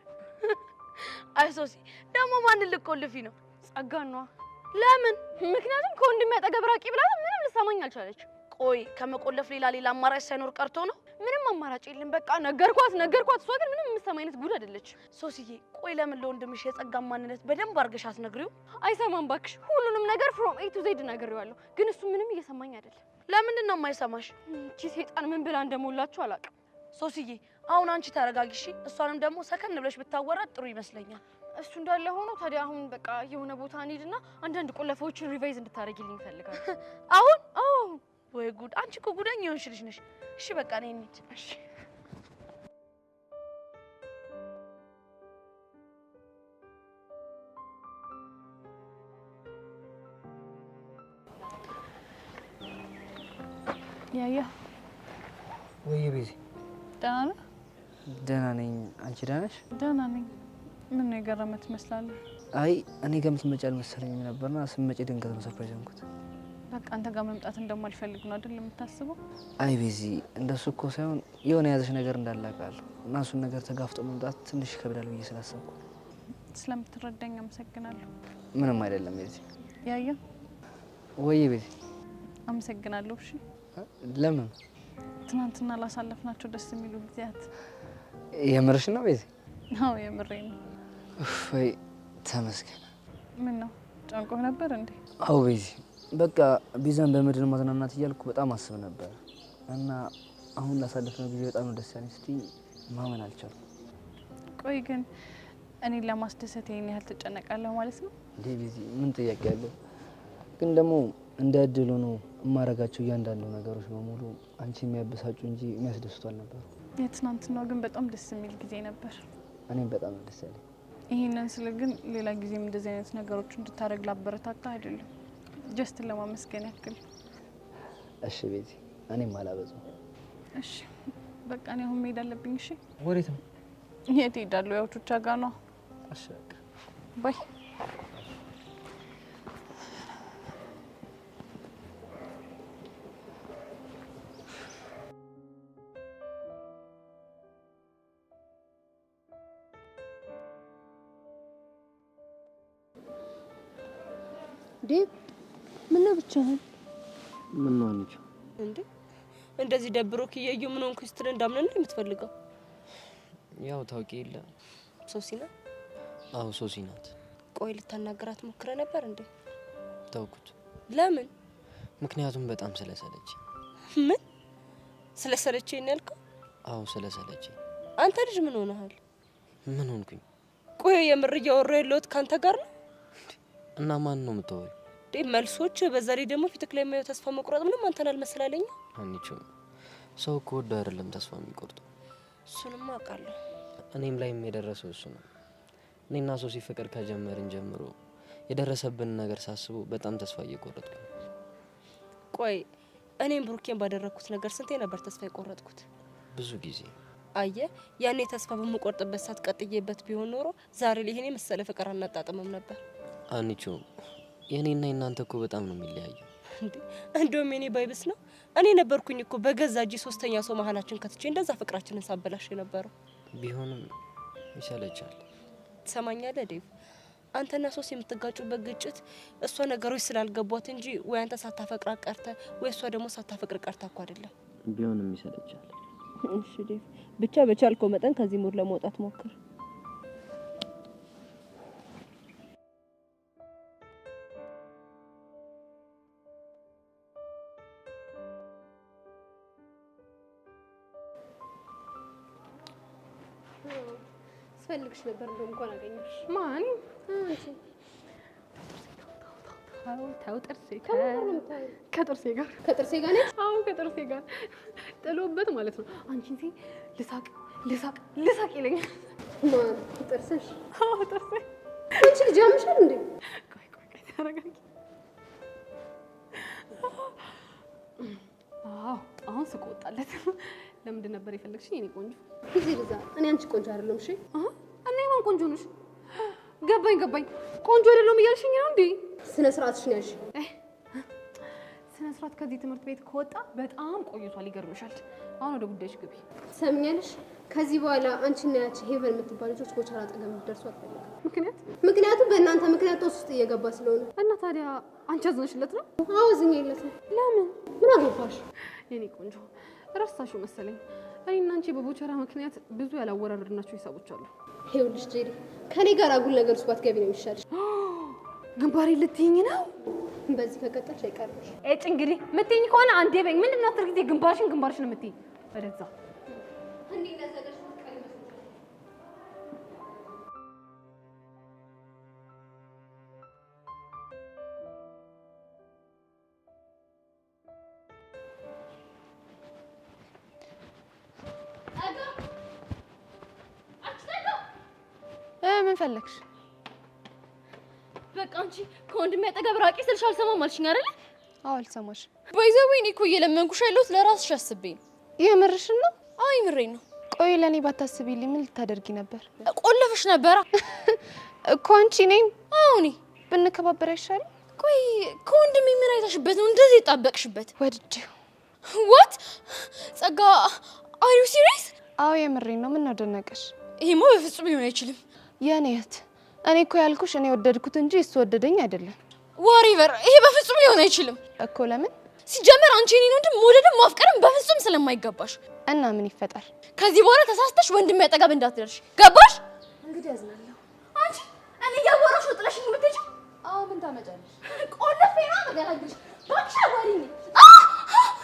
አይ ሶሲ ደግሞ ማንን ልቆልፊ ነው? ጸጋን ነዋ። ለምን? ምክንያቱም ከወንድሜ አጠገብ ራቂ ብላት ምንም ልሰማኝ አልቻለች። ቆይ ከመቆለፍ ሌላ ሌላ አማራጭ ሳይኖር ቀርቶ ነው? ምንም አማራጭ የለም። በቃ ነገርኳት ነገርኳት። እሷ ግን ምንም የምትሰማ አይነት ጉድ አይደለች። ሶሲዬ ቆይ ለምን ለወንድምሽ የጸጋን ማንነት በደንብ አድርገሽ አትነግሪው? አይሰማም እባክሽ። ሁሉንም ነገር from A to Z ነግሬዋለሁ፣ ግን እሱ ምንም እየሰማኝ አይደለም። ለምንድን ነው የማይሰማሽ? እቺ ሴጣን ምን ብላ እንደሞላችሁ አላውቅም። ሶሲዬ አሁን አንቺ ተረጋጊ እሺ። እሷንም ደግሞ ሰከን ብለሽ ብታወራት ጥሩ ይመስለኛል። እሱ እንዳለ ሆኖ ታዲያ አሁን በቃ የሆነ ቦታ እንሂድና አንዳንድ ቁለፋዎችን revise እንድታደርጊልኝ እፈልጋለሁ። አሁን? አዎ። ወይ ጉድ! አንቺ እኮ ጉደኛ የሆንሽ ልጅ ነሽ። እሺ በቃ ነይ እንሂድ። እሺ ያያ ወይ ቤዚ፣ ደህና ነህ? ደህና ነኝ። አንቺ ደህና ነሽ? ደህና ነኝ። ምን ነው የገረመህ ትመስላለህ? አይ እኔ ጋር የምትመጪ አልመሰለኝም ነበርና ስትመጪ ድንገት ነው surprise ሆንኩት። በቃ አንተ ጋር መምጣት እንደማልፈልግ ነው አይደል የምታስበው? አይ ቤዚ፣ እንደሱ እኮ ሳይሆን የሆነ የያዘሽ ነገር እንዳለ አውቃለሁ እና እሱን ነገር ተጋፍጦ መምጣት ትንሽ ይከብዳል ብዬ ስላሰብኩ። ስለምትረዳኝ አመሰግናለሁ። ምንም አይደለም ቤዚ። ያያ ወይ ቤዚ፣ አመሰግናለሁ። እሺ ለምን? ትናንትና ላሳለፍናቸው ደስ የሚሉ ጊዜያት። የምርሽ ነው ቤዚ? አዎ የምሬ ነው። እፎይ ተመስገን። ምን ነው ጨንቆህ ነበር እንዴ? አዎ ቤዚ፣ በቃ ቤዛን በምድር ማዝናናት እያልኩ በጣም አስብ ነበር እና አሁን ላሳለፍነው ጊዜ በጣም ነው ደስ ያለኝ ስትይ ማመን አልቻልኩም። ቆይ ግን እኔን ለማስደሰት ይሄን ያህል ትጨነቃለህ ማለት ነው? እንዴ ቤዚ፣ ምን ጥያቄ አለው? ግን ደግሞ እንደ እድል ሆኖ የማደርጋቸው እያንዳንዱ ነገሮች በሙሉ አንቺ የሚያበሳጩ እንጂ የሚያስደስቱ አልነበሩ። የትናንትናው ግን በጣም ደስ የሚል ጊዜ ነበር። እኔም በጣም ነው ደስ ያለኝ። ይሄንን ስል ግን ሌላ ጊዜም እንደዚህ አይነት ነገሮች እንድታደርግ ላበረታታ አይደለም፣ just ለማመስገን ያክል። እሺ ቤዚ፣ እኔም አላበዛም። እሺ በቃ እኔ አሁን መሄድ አለብኝ። እሺ ወዴት ነው? የት እሄዳለሁ? ያው ቹቻ ጋር ነው። እሺ በቃ bye። ዴቭ ምነው ብቻህን? ምን ነው አንቺ? እንዴ እንደዚህ ደብሮክ እያዩ ምን ሆንኩ ስትል እንዳምን ነው የምትፈልገው? ያው ታውቂ የለ ሶሲ ናት። አዎ ሶሲ ናት። ቆይ ልታናገራት ሞክረ ነበር እንዴ? ተውኩት። ለምን? ምክንያቱም በጣም ስለሰለች። ምን ስለሰለቸኝ ነው ያልከው? አዎ ስለሰለች። አንተ ልጅ ምን ሆነሃል? ምን ሆንኩኝ? ቆይ የምር እያወራሁ ያለሁት ካንተ ጋር ነው? እና ማን ነው የምታወሪው? እንዴ መልሶች፣ በዛ ላይ ደግሞ ፊትክ ላይ የማየው ተስፋ መቁረጥ ምንም አንተን አልመሰላለኝ። አንቺ ሰው እኮ ወዶ አይደለም ተስፋ የሚቆርጠው። እሱንማ አውቃለሁ። እኔም ላይም የደረሰው እሱ ነው። እኔና ሶሲ ፍቅር ከጀመርን ጀምሮ የደረሰብን ነገር ሳስበው በጣም ተስፋ እየቆረጥኩ ነው። ቆይ እኔም ብሩኬን ባደረግኩት ነገር ስንቴ ነበር ተስፋ የቆረጥኩት? ብዙ ጊዜ። አየ ያኔ ተስፋ በምቆርጥበት ሰዓት ቀጥዬበት ቢሆን ኖሮ ዛሬ ላይ ይሄን የመሰለ ፍቅር አናጣጥምም ነበር። አንቺ የኔና የናንተ እኮ በጣም ነው የሚለያየው። እንዴ እንደውም የኔ ባይብስ ነው። እኔ ነበርኩኝ እኮ በገዛ እጄ ሶስተኛ ሰው መሀላችን ከትቼ እንደዛ ፍቅራችንን ሳበላሽ የነበረው። ቢሆንም ይሰለቻል። ትሰማኛለህ ዴቭ? አንተና ሶሲ የምትጋጩበት ግጭት እሷ ነገሮች ስላልገቧት እንጂ ወይ አንተ ሳታፈቅራ ቀርተ ወይ እሷ ደግሞ ሳታፈቅር ቀርታ እኮ አይደለም። ቢሆንም ይሰለቻል። እሺ ዴቭ፣ ብቻ በቻልከው መጠን ከዚህ mood ለመውጣት ሞክር። ስፈልግሽ ነበር እንደውም እንኳን አገኘሁሽ። ማን? አንቺ። ተው ጥርሴ ከጥርሴ ጋር ከጥርሴ ጋር ነች። አዎ ከጥርሴ ጋር ጥሎበት ማለት ነው። አንቺን ሲ ልሳቅ ልሳቅ ልሳቅ ይለኛል። ማን? ጥርስሽ? አዎ ጥርሴ። አንቺ ልጅ ያምሻል እንዴ? ቆይ ቆይ ቆይ ተረጋጊ። አዎ አሁን ስቆ ወጣለት። ለምንድን ነበር የፈለግሽኝ የኔ ቆንጆ? ጊዜ ልዛ እኔ አንቺ ቆንጆ አይደለም። እሺ አሃ እና የማን ቆንጆ ነሽ? ገባኝ ገባኝ። ቆንጆ አይደለም እያልሽኝ ነው እንዴ? ስነ ስርዓትሽን ያዥ። ስነ ስርዓት ከዚህ ትምህርት ቤት ከወጣ በጣም ቆይቷል። ይገርምሻል። አሁን ወደ ጉዳይሽ ግቢ። ትሰሚኛለሽ? ከዚህ በኋላ አንቺና ያቺ ሄቨን የምትባል ልጆች ጎቻራ አጠገብ እንድትደርሱ አልፈልግም። ምክንያት? ምክንያቱም በእናንተ ምክንያት ጦስ ውስጥ እየገባ ስለሆነ። እና ታዲያ አንቺ አዝነሽለት ነው? አዎ አዝኜለት ነው። ለምን? ምን አገባሽ? የኔ ቆንጆ ረሳሽው መሰለኝ። እኔና አንቺ በቦቸራ ምክንያት ብዙ ያላወራረድናቸው ሂሳቦች አሉ። ይኸውልሽ ጄሪ፣ ከኔ ጋር አጉል ነገር ውስጥ ባትገቢ ነው የሚሻልሽ። ግንባሬ ልትይኝ ነው? በዚህ ከቀጠልሽ አይቀርምሽ። እጭ እንግዲህ የምትይኝ ከሆነ አንዴ በይኝ። ምንድን ነው አስር ጊዜ ግንባርሽን ግንባርሽን የምትይኝ? ወደዛ ምን ፈለግሽ? በቃ አንቺ ከወንድሜ አጠገብ ራቂ ስልሽ አልሰማም አልሽኝ አይደለ? አዎ አልሰማሽም። By the way እኔ እኮ እየለመንኩሽ ያለሁት ለራስሽ አስቤ ነው። የምርሽን ነው? አዎ የምሬን ነው። ቆይ ለእኔ ባታስቢልኝ ምን ልታደርጊ ነበር? ቆለፍሽ ነበራ እኮ አንቺ እኔን። አዎ እኔ። ብንከባበር አይሻልም? ቆይ ከወንድሜ ምን አይተሽበት ነው እንደዚህ የጣበቅሽበት? ወድጄው። What ጸጋ፣ are you serious? አዎ የምሬን ነው። ምን ነው ደነቀሽ? ይሄማ በፍጹም ሊሆን አይችልም። የኔ እህት፣ እኔ እኮ ያልኩሽ እኔ ወደድኩት እንጂ እሱ ወደደኝ አይደለም። Whatever፣ ይሄ በፍጹም ሊሆን አይችልም እኮ። ለምን? ሲጀመር አንቺ የኔን ወንድም መውደድም ማፍቀርም በፍጹም ስለማይገባሽ። እና ምን ይፈጠር? ከዚህ በኋላ ተሳስተሽ ወንድሜ አጠገብ እንዳትደርሽ፣ ገባሽ? እንግዲህ አዝናለሁ። አንቺ እኔ እያወራሽ ነው ጥለሽኝ የምትሄጂው? አዎ ምን ታመጫለሽ? ቆለፌ ነው መገላግልሽ። እባክሽ አዋሪኝ።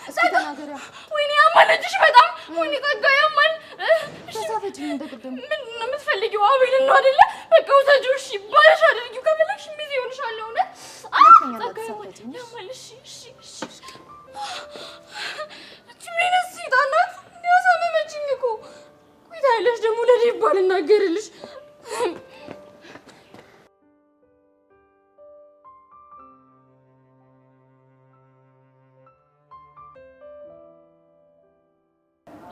እስኪ ተናገሪያ። ወይኔ ያማል እጅሽ በጣም። ወይኔ ጸጋ ያማል። ተሳፈጭኝ እንደ ቅድሙ። ምንድን ነው የምትፈልጊው? አቤልን ነው አይደለ? በቃ ውሰጂው። እሺ ባልሽ አድርጊው። ከፈለግሽ ሚዜ እሆንሻለሁ። እውነት ጸጋ ያማል ያማል። እሺ እሺ እሺ። እቺ ምን አይነት ሰይጣን ናት? ያሳመመችኝ እኮ። ቆይ ታያለሽ ደግሞ ለዴቭ ባልናገርልሽ።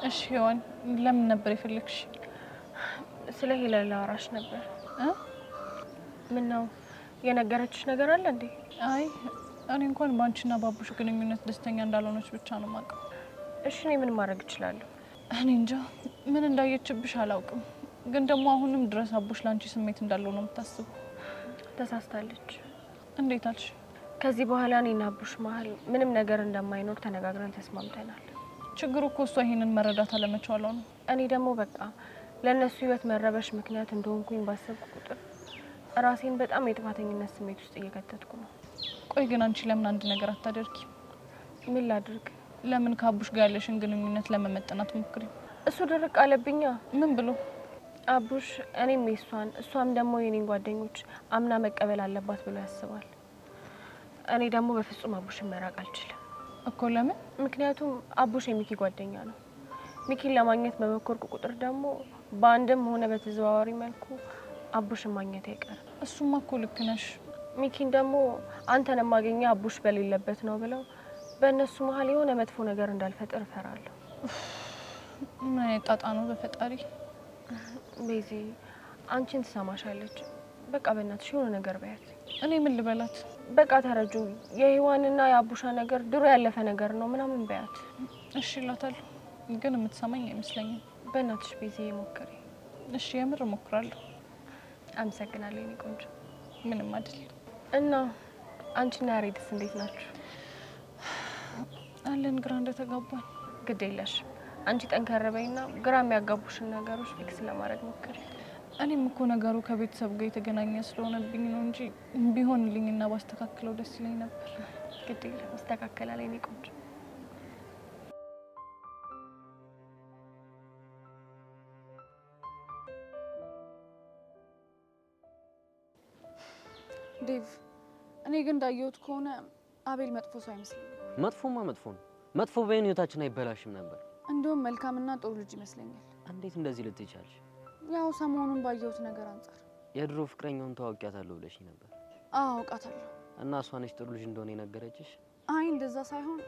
እሺ ሔዋን፣ ለምን ነበር የፈለግሽ? ስለ ሄለን ላወራሽ ነበር። ምን ነው የነገረችሽ ነገር አለ እንዴ? አይ እኔ እንኳን በአንቺና ባቡሽ ግንኙነት ደስተኛ እንዳልሆነች ብቻ ነው የማውቀው። እሺ እኔ ምን ማድረግ እችላለሁ? እኔ እንጃ ምን እንዳየችብሽ አላውቅም፣ ግን ደግሞ አሁንም ድረስ አቡሽ ለአንቺ ስሜት እንዳለው ነው የምታስበው። ተሳስታለች። እንዴት አልሽ? ከዚህ በኋላ እኔና አቡሽ መሀል ምንም ነገር እንደማይኖር ተነጋግረን ተስማምተናል። ችግሩ እኮ እሷ ይሄንን መረዳት አለመቻሏ ነው። እኔ ደግሞ በቃ ለእነሱ ህይወት መረበሽ ምክንያት እንደሆንኩኝ ባሰብኩ ቁጥር ራሴን በጣም የጥፋተኝነት ስሜት ውስጥ እየከተትኩ ነው። ቆይ ግን አንቺ ለምን አንድ ነገር አታደርጊም? ምን ላድርግ? ለምን ከአቡሽ ጋር ያለሽን ግንኙነት ለመመጠን አትሞክሪም? እሱ ድርቅ አለብኛ። ምን ብሎ? አቡሽ እኔም የሷን እሷም ደግሞ የኔን ጓደኞች አምና መቀበል አለባት ብሎ ያስባል። እኔ ደግሞ በፍጹም አቡሽን መራቅ አልችልም። እኮ ለምን? ምክንያቱም አቡሽ የሚኪ ጓደኛ ነው። ሚኪን ለማግኘት በመኮርኩ ቁጥር ደግሞ በአንድም ሆነ በተዘዋዋሪ መልኩ አቡሽን ማግኘት አይቀርም። እሱማ እኮ ልክ ነሽ። ሚኪን ደግሞ አንተን የማገኘው አቡሽ በሌለበት ነው ብለው በእነሱ መሀል የሆነ መጥፎ ነገር እንዳልፈጥር እፈራለሁ። ምን አይነት ጣጣ ነው በፈጣሪ። ቤዚ አንቺን ትሰማሻለች። በቃ በእናትሽ የሆነ ነገር በያት። እኔ ምን ልበላት? በቃ ተረጁ። የሔዋንና የአቡሻ ነገር ድሮ ያለፈ ነገር ነው ምናምን በያት። እሺ እላታለሁ፣ ግን የምትሰማኝ አይመስለኝም። በእናትሽ ቤዚ ሞክሪ። እሺ የምር እሞክራለሁ። አመሰግናለሁ የኔ ቆንጆ። ምንም አይደል። እና አንቺና ያሬድስ እንዴት ናችሁ? አለን፣ ግራ እንደተጋባን። ግድ የለሽም አንቺ ጠንከር በይና ግራ የሚያጋቡሽን ነገሮች fix ለማድረግ ሞክሪ። እኔም እኮ ነገሩ ከቤተሰብ ጋር የተገናኘ ስለሆነብኝ ነው እንጂ ቢሆንልኝና ባስተካክለው ደስ ይለኝ ነበር። ግድ የለም ይስተካከላል የኔ ቆንጆ። ዴቭ፣ እኔ ግን እንዳየሁት ከሆነ አቤል መጥፎ ሰው አይመስለኝም። መጥፎማ መጥፎ ነው። መጥፎ በይን ህይወታችን አይበላሽም ነበር። እንደውም መልካምና ጥሩ ልጅ ይመስለኛል። እንዴት እንደዚህ ልትይ ቻልሽ? ያው ሰሞኑን ባየሁት ነገር አንጻር። የድሮ ፍቅረኛውን ታውቂያታለሁ ብለሽኝ ነበር። አዎ አውቃታለሁ። እና እሷ ነች ጥሩ ልጅ እንደሆነ የነገረችሽ? አይ እንደዛ ሳይሆን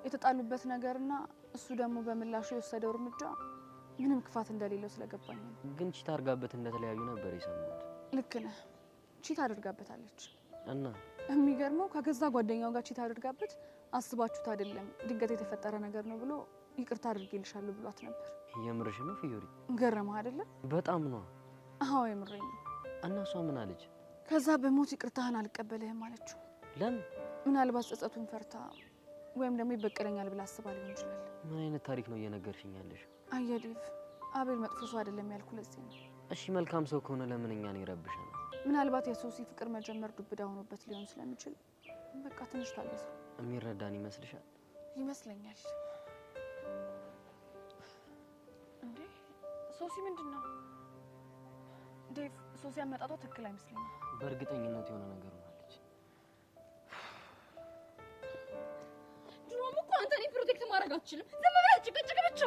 የተጣሉበት ነገርና እሱ ደግሞ በምላሹ የወሰደው እርምጃ ምንም ክፋት እንደሌለው ስለገባኝ ነው። ግን cheat አድርጋበት እንደተለያዩ ነበር የሰማሁት። ልክ ነህ። Cheat አድርጋበታለች። እና የሚገርመው ከገዛ ጓደኛው ጋር cheat አድርጋበት አስባችሁት አይደለም ድንገት የተፈጠረ ነገር ነው ብሎ ይቅርታ አድርጌልሻለሁ ብሏት ነበር። የምርሽ ነው ፊዮሪ? ገረመህ አይደለ? በጣም ነው። አዎ የምሬን ነው። እና እሷ ምን አለች? ከዛ በሞት ይቅርታህን አልቀበልህም አለችው። ለምን? ምናልባት ጸጸቱን ፈርታ ወይም ደግሞ ይበቀለኛል ብላ አስባ ሊሆን ይችላል። ምን አይነት ታሪክ ነው እየነገርሽኝ ያለሽ? አየህ ዴቭ፣ አቤል መጥፎ ሰው አይደለም ያልኩ ለዚህ ነው። እሺ መልካም ሰው ከሆነ ለምን እኛን ይረብሻል? ምናልባት የሶሲ ፍቅር መጀመር ዱብዳ ሆኖበት ሊሆን ስለሚችል በቃ ትንሽ ታገሰው። የሚረዳን ይመስልሻል? ይመስለኛል። እንዴ ሶሲ ምንድን ነው? ዴቭ፣ ሶሲ አመጣጧ ትክክል አይመስለኝም። በእርግጠኝነት የሆነ ነገር ሆናለች። ድሮም እኮ አንተ እኔን protect ማድረግ አትችልም። ዝም ብለህ ጭቅጭቅ ብቻ።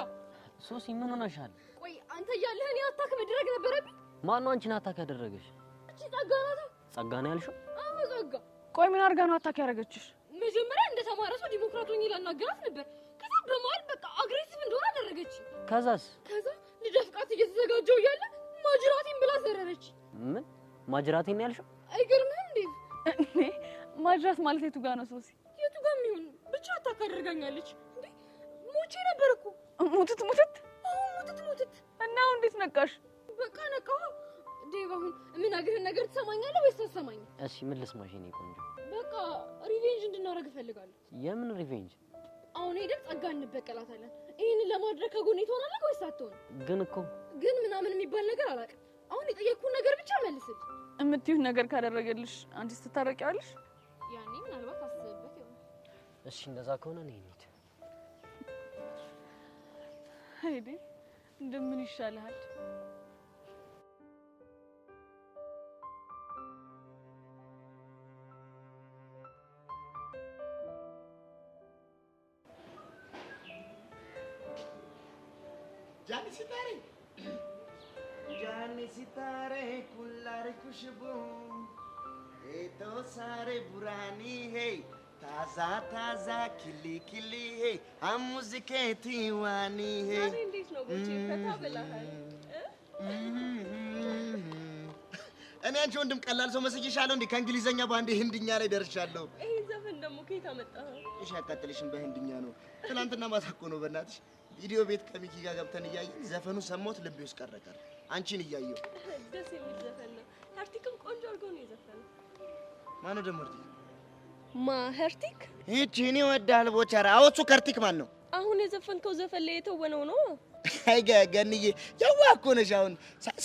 ሶሲ ምን ሆነሻል? ቆይ አንተ እያለህ እኔ attack መደረግ ነበረብኝ? ማነው አንቺን attack ያደረገሽ? እቺ ጸጋ ናት። ጸጋ ነው ያልሽው? አዎ ጸጋ። ቆይ ምን አድርጋ ነው attack ያደረገችሽ? መጀመሪያ እንደተማረ ሰው ዲሞክራት ሆኜ ላናገራት ነበር። ከዛ በመሀል በቃ aggressive እንደሆነ አደረገች። ከዛስ? ከዛ ልደፍቃት እየተዘጋጀው እያለ ማጅራቴን ብላ ዘረረች። ምን ማጅራቴን ነው ያልሽው? አይገርምህም እንዴ? እኔ ማጅራት ማለት የቱ ጋር ነው ሶሲ? የቱ ጋር የሚሆን ብቻ attack አድርጋኛለች። እንዴ ሞቼ ነበር እኮ። ሙትት ሙትት። አዎ ሙትት ሙትት። እና አሁን እንዴት ነቃሽ? በቃ ነቃሁ። ዴቭ አሁን የምነግርህን ነገር ትሰማኛለህ ወይስ አትሰማኝም? እሺ ምን ልስማሽ የኔ ቆንጆ? በቃ revenge እንድናደርግ እፈልጋለሁ። የምን revenge? አሁን ሄደን ጸጋ እንበቀላታለን። ይህንን ለማድረግ ከጎኔ ትሆናለህ ወይስ አትሆንም? ግን እኮ ግን ምናምን የሚባል ነገር አላውቅም። አሁን የጠየቅኩህን ነገር ብቻ መልስልኝ። የምትይውን ነገር ካደረገልሽ አንቺስ ትታረቂዋለሽ? ያኔ ምናልባት አስብበት ይሆናል። እሺ እንደዛ ከሆነ ነይ እንሂድ። አይ ዴቭ፣ እንደምን ይሻልሃል? जानी सितारे, जानी सितारे कुल्लार खुशबू, ये तो सारे बुरानी है, ताजा ताजा खिली खिली है, हम मुझके दीवानी है। እንዴት ነው ቦቼ? ፈታ ብለሃል። እኔ አንቺ ወንድም ቀላል ሰው መስዬሻለሁ እንዴ? ከእንግሊዘኛ በአንዴ ህንድኛ ላይ ደርሻለሁ። ይሄን ዘፈን ደግሞ ከየት አመጣኸው? እሺ አቃጥልሽም በህንድኛ ነው። ትናንትና ማታ እኮ ነው በእናትሽ ቪዲዮ ቤት ከሚኪ ጋር ገብተን እያየን ዘፈኑ ሰማሁት፣ ልቤ ውስጥ ቀረ ቀረ። አንቺን እያየሁ ደስ የሚል ዘፈን ነው። ሄርቲክም ቆንጆ አድርጎ ነው የዘፈነው። ማነው ደግሞ ሄርቲክ? ማ ሄርቲክ? ይህቺን ይወዳል ቦቸራ። አዎ እሱ ከርቲክ ማን ነው? አሁን የዘፈንከው ዘፈን ላይ የተወነው ነው። አይ ገንዬ የዋህ እኮ ነሽ። አሁን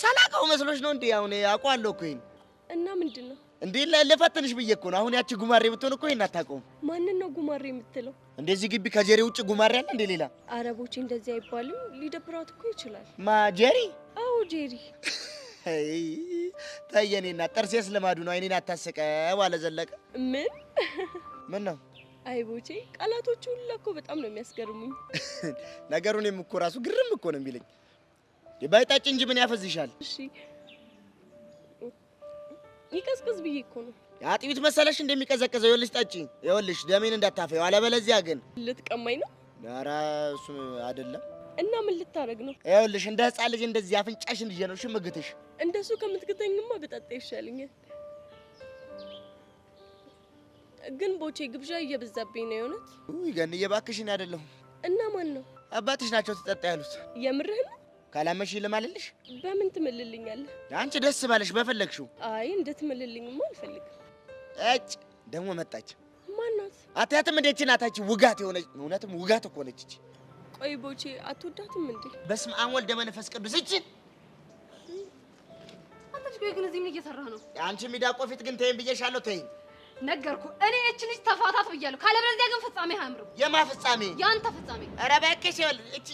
ሳላውቀው መስሎሽ ነው እንዴ? አሁን አውቀዋለሁ እኮ ይሄን። እና ምንድን ነው እንዴ? ልፈትንሽ ብዬ እኮ ነው። አሁን ያቺ ጉማሬ ብትሆን እኮ ይሄን አታውቀውም። ማንን ነው ጉማሬ የምትለው? እንደዚህ ግቢ ከጀሪ ውጭ ጉማሬ አለ እንዴ ሌላ? አረቦቼ እንደዚህ አይባልም። ሊደብራት እኮ ይችላል። ማ ጀሪ? አዎ ጄሪ። አይ ተይ የኔ እናት፣ ጥርሴስ ልማዱ ነው። አይኔን አታስቀው አለ ዘለቀ። ምን ምን ነው? አይ ቦቼ፣ ቃላቶቹ ሁላ እኮ በጣም ነው የሚያስገርሙኝ። ነገሩን እኔም እኮ ራሱ ግርም እኮ ነው የሚለኝ። ባይጣጭ እንጂ ምን ያፈዝሻል? እሺ ይቀዝቅዝ ብዬ እኮ ነው። አጥቢት መሰለሽ እንደሚቀዘቅዘው። ይኸውልሽ ጠጪ፣ ይኸውልሽ ደሜን እንዳታፈይው፣ አለበለዚያ ግን ልትቀማኝ ነው። ኧረ እሱ አይደለም። እና ምን ልታረግ ነው? ይኸውልሽ እንደ ሕፃን ልጅ እንደዚህ አፍንጫሽን ይዤ ነው እሺ ምግትሽ። እንደሱ ከምትግተኝማ ብጠጣ ይሻለኛል። ግን ቦቼ ግብዣ እየበዛብኝ ነው የእውነት። ውይ ገንዬ እባክሽ እኔ አይደለሁም። እና ማን ነው? አባትሽ ናቸው ትጠጣ ያሉት። የምርህን ነው? ካላመንሽ ልማልልሽ። በምን ትምልልኛለህ? አንቺ ደስ ባለሽ በፈለግሽው። አይ እንድትምልልኝማ አልፈልግም። እጭ ደግሞ መጣች። ማናት? አትያትም እንዴ? ይህቺ ናት። አንቺ ውጋት የሆነች እውነትም ውጋት እኮ ነች ይቺ። ቆይ ቦቼ አትወዳትም እንዴ? በስመ አብ ወልደ መንፈስ ቅዱስ። ይቺ አንተ ልጅ ቆይ ግን እዚህ ምን እየሰራህ ነው? አንቺ ሚዳቆ ፊት ግን ተይኝ ብዬሻለሁ። ተይኝ ነገርኩህ። እኔ እቺ ልጅ ተፋታት ብያለሁ። ካለበለዚያ ግን ፍጻሜ አያምርም። የማ ፍጻሜ? ያንተ ፍጻሜ። ኧረ እባክሽ ይኸውልሽ፣ እቺ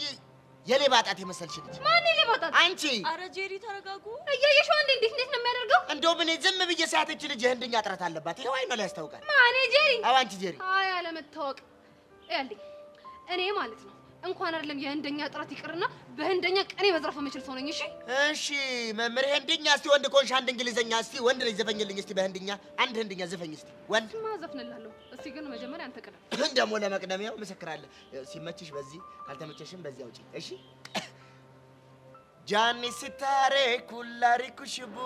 የሌባ ጣት የመሰልሽ ልጅ። ማን የሌባ ጣት? አንቺ። ኧረ ጄሪ ተረጋጉ። እያየሽው እንዴ እንዴት እንዴት ነው የሚያደርገው? እንደውም እኔ ዝም ብዬ ሳያት እቺ ልጅ የህንድኛ ጥረት አለባት። ይኸው አይኗ ላይ ያስታውቃል። ማን ጄሪ? አዎ አንቺ ጄሪ። አይ አለመታወቅ። ያለኝ እኔ ማለት ነው እንኳን አይደለም የህንደኛ ጥረት ይቅርና በህንደኛ ቀኔ መዝረፍ የምችል ሰው ነኝ። እሺ እሺ መምህር ህንድኛ እስቲ ወንድ ኮንሽ አንድ እንግሊዘኛ እስቲ ወንድ ልጅ ዘፈኝልኝ እስቲ በህንድኛ አንድ ህንድኛ ዘፈኝ እስቲ ወንድ። ማ ዘፍንልሃለሁ። እስቲ ግን መጀመሪያ አንተ ቅደም። ደግሞ ለመቅደም ያው ምስክር አለ። ሲመችሽ በዚህ ካልተመቸሽም በዚህ አውጪ። እሺ जानी सितारे कुल्लारी खुशबू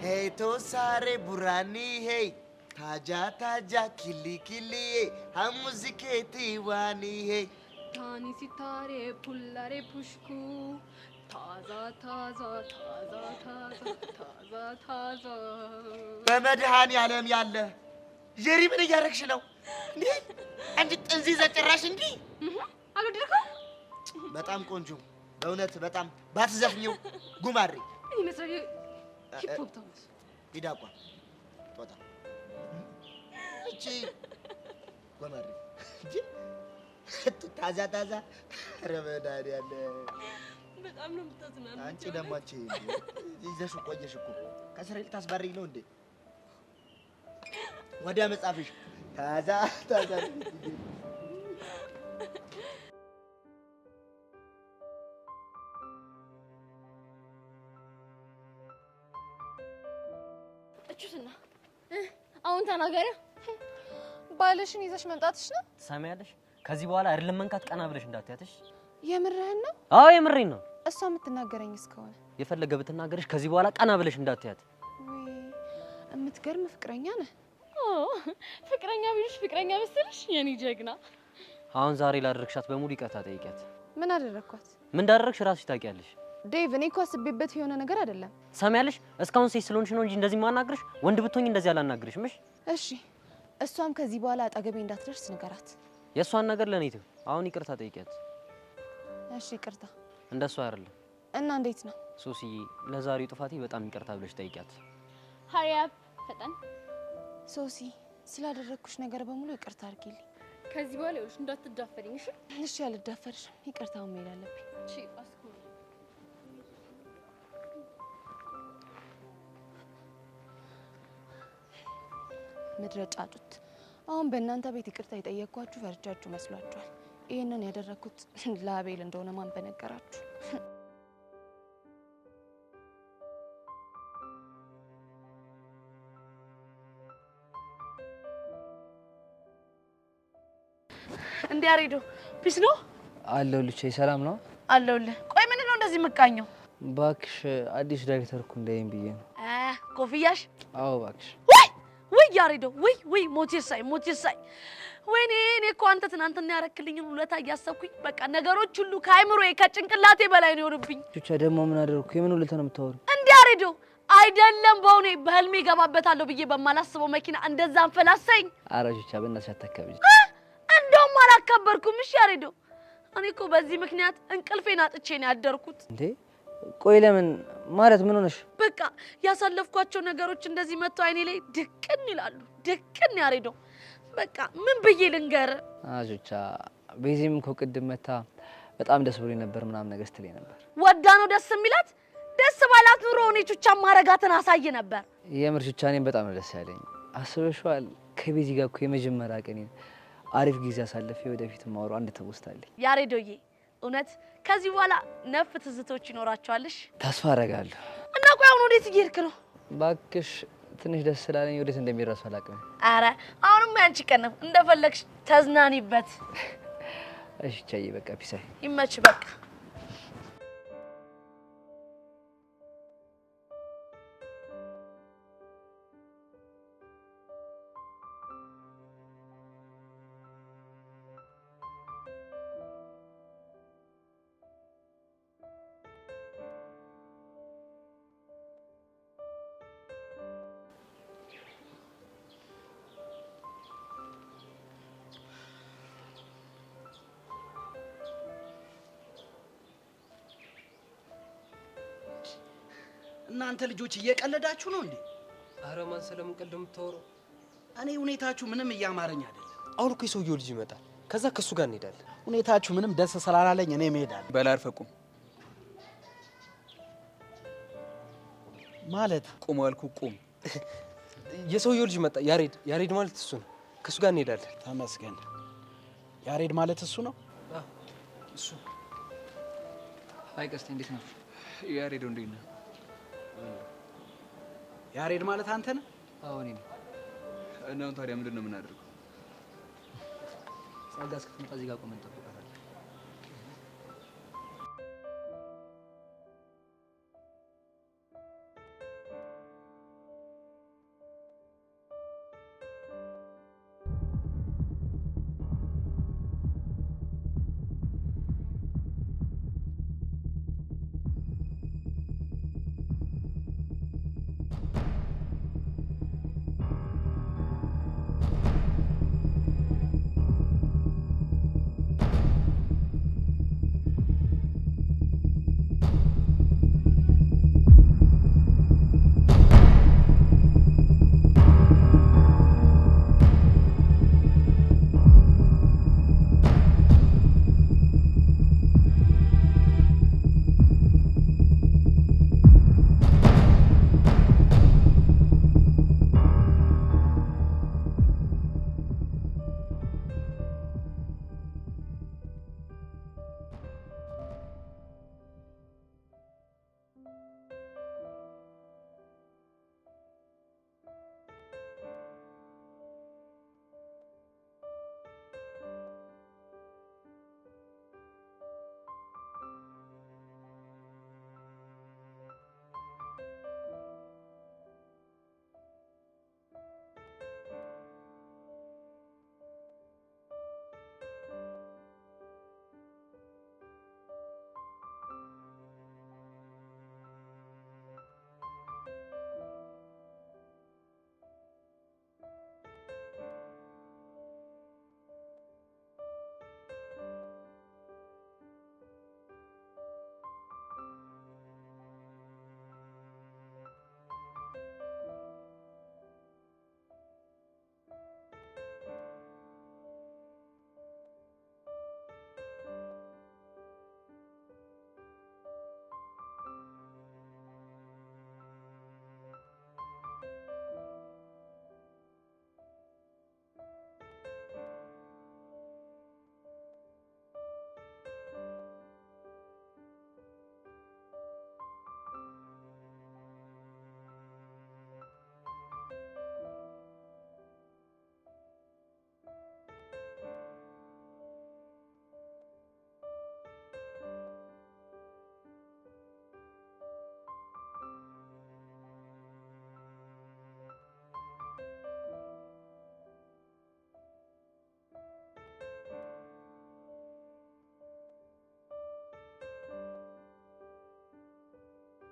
ሄይ ቶሳሬ ቡራኒ ሄይ ታጃ ታጃ ኪሊ ኪሊ ሀሙዚኬቲ ዋኒ ሄይ ታኒ ሲታሬ ፑላሬ ፑሽኩ ታዛ ታዛ ታዛ ታዛ ታዛ ታዛ። በመድኃኔዓለም ያለ ጀሪ ምን እያደረግሽ ነው እንዴ? አንቺ ጥንዚዛ ጭራሽ እንዲህ አልወደድከውም? በጣም ቆንጆ በእውነት በጣም ባትዘፍኚው ጉማሬ ምን ይመስላል? hip hop ታውስ ሂዳቋ ጦጣ እቺ ጉማሬ እንጂ ታዛ ታዛ። ኧረ መድኃኔዓለም በጣም ነው የምታዝናናው። አንቺ ደግሞ አንቺ ይዘሽው ቆየሽ እኮ ከስራ ልታስባርሪኝ ነው እንዴ? ወዲያ መጻፍሽ ታዛ ታዛ። እቹትና አሁን ተናገሪ። ባልሽን ይዘሽ መምጣትሽ ነው? ትሰሚያለሽ? ከዚህ በኋላ አይደለም መንካት ቀና ብለሽ እንዳትያትሽ። የምርህን ነው? አዎ የምሬን ነው። እሷ የምትናገረኝ እስከሆነ የፈለገ ብትናገርሽ ከዚህ በኋላ ቀና ብለሽ እንዳትያት። ውይ የምትገርም ፍቅረኛ ነህ። ኦ ፍቅረኛ ቢልሽ ፍቅረኛ መሰለሽ የኔ ጀግና። አሁን ዛሬ ላደረግሻት በሙሉ ይቅርታ ጠይቂያት። ምን አደረግኳት? ምን እንዳደረግሽ ራስሽ ታውቂያለሽ። ዴቭ፣ እኔ እኮ አስቤበት የሆነ ነገር አይደለም። ሰሚያለሽ? እስካሁን ሴት ስለሆንሽ ነው እንጂ እንደዚህ ማናግርሽ፣ ወንድ ብትሆኝ እንደዚህ አላናግርሽም። እሺ? እሺ። እሷም ከዚህ በኋላ አጠገቤ እንዳትደርስ ንገራት። የእሷን ነገር ለኔ ተይው። አሁን ይቅርታ ጠይቂያት። እሺ ይቅርታ። እንደሷ አይደለም። እና እንዴት ነው? ሶስዬ፣ ለዛሬው ጥፋቴ በጣም ይቅርታ ብለሽ ጠይቂያት። Hurry up ፈጠን። ሶሲ፣ ስላደረግኩሽ ነገር በሙሉ ይቅርታ አድርጊልኝ። ከዚህ በኋላ ይኸውልሽ እንዳትዳፈሪኝ። እሺ? እሺ፣ አልዳፈርሽም። ይቅርታውን መሄድ አለብኝ። እሺ አስኩ ምድረ ጫጩት፣ አሁን በእናንተ ቤት ይቅርታ የጠየቅኳችሁ ፈርጃችሁ መስሏችኋል። ይህንን ያደረግኩት ለአቤል እንደሆነ ማን በነገራችሁ? እንዴ ያሬዶ peace ነው አለሁልሽ። ሰላም ነው አለሁልህ። ቆይ ምንድን ነው እንደዚህ የምቃኘው? እባክሽ አዲስ ዳይሬክተር እኮ እንዳይም ብዬ ነው። ኮፍያሽ? አዎ እባክሽ። ወይ ወይ ያሬዶ ወይ ወይ ሞቴሳይ ሞቴሳይ፣ ወይኔ እኔ እኮ አንተ ትናንትና ያረክልኝን ውለታ እያሰብኩኝ በቃ ነገሮች ሁሉ ከአይምሮዬ ከጭንቅላቴ በላይ ነው የሆኑብኝ። ቹቻ ደግሞ ምን አደረኩ? የምን ውለታ ነው የምታወሪው? እንዴ ያሬዶ አይደለም በእውኔ በህልሜ እገባበታለሁ ብዬ በማላስበው መኪና እንደዛ አንፈላሰኝ። ኧረ ቹቻ በእናትሽ አታካብጂ። እንደውም አላከበርኩም። እሺ ያሬዶ እኔ እኮ በዚህ ምክንያት እንቅልፌን አጥቼ ነው ያደርኩት። እንዴ ቆይ ለምን ማለት ምን ሆነሽ? በቃ ያሳለፍኳቸው ነገሮች እንደዚህ መጥተው አይኔ ላይ ድቅን ይላሉ። ድቅን ያሬዶ በቃ ምን ብዬ ልንገር? ቹቻ ቤዚም እኮ ቅድም መታ በጣም ደስ ብሎኝ ነበር ምናምን ነገር ስትለኝ ነበር። ወዳ ነው ደስ የሚላት? ደስ ባላት ኑሮ እኔ ቹቻ ማረጋትን አሳይ ነበር። የምር ቹቻ እኔም በጣም ነው ደስ ያለኝ። አስበሽዋል? ከቤዚ ጋር እኮ የመጀመሪያ ቀኔ አሪፍ ጊዜ አሳልፌ ወደፊት ማወራው አንድ ትውስታ አለኝ። ያሬዶዬ እውነት ከዚህ በኋላ ነፍ ትዝቶች ይኖራቸዋልሽ። ተስፋ አደርጋለሁ። እና ቆይ አሁን ወዴት እየሄድክ ነው? እባክሽ ትንሽ ደስ ስላለኝ ወዴት እንደሚረሱ አላውቅም። ኧረ አሁንማ ያንቺ ቀን ነው፣ እንደፈለግሽ ተዝናኒበት። እሺ ቻይ፣ በቃ peace። ይመች በቃ። እናንተ ልጆች እየቀለዳችሁ ነው እንዴ? አረ ማን ስለምን ቀልድ የምታወራው? እኔ ሁኔታችሁ ምንም እያማረኝ አይደለም። አሁን እኮ የሰውየው ልጅ ይመጣል። ከዛ ከሱ ጋር እንሄዳለን። ሁኔታችሁ ምንም ደስ ስላላለኝ እኔ እሄዳለሁ። በል አርፈህ ቁም። ማለት ቁም አልኩህ፣ ቁም። የሰውየው ልጅ መጣ። ያሬድ ያሬድ ማለት እሱ ነው። ከሱ ጋር እንሄዳለን። ተመስገን። ያሬድ ማለት እሱ ነው። እሱ። አይ ቀስቴ፣ እንዴት ነው? ያሬዶ እንዴት ነህ? ያሬድ ማለት አንተ ነህ? አዎ እኔ ነኝ። እና አሁን ታዲያ ምንድን ነው የምናደርገው? ጸጋ እስክትመጣ እዚህ ጋር ቆመን እንጠብቃለን።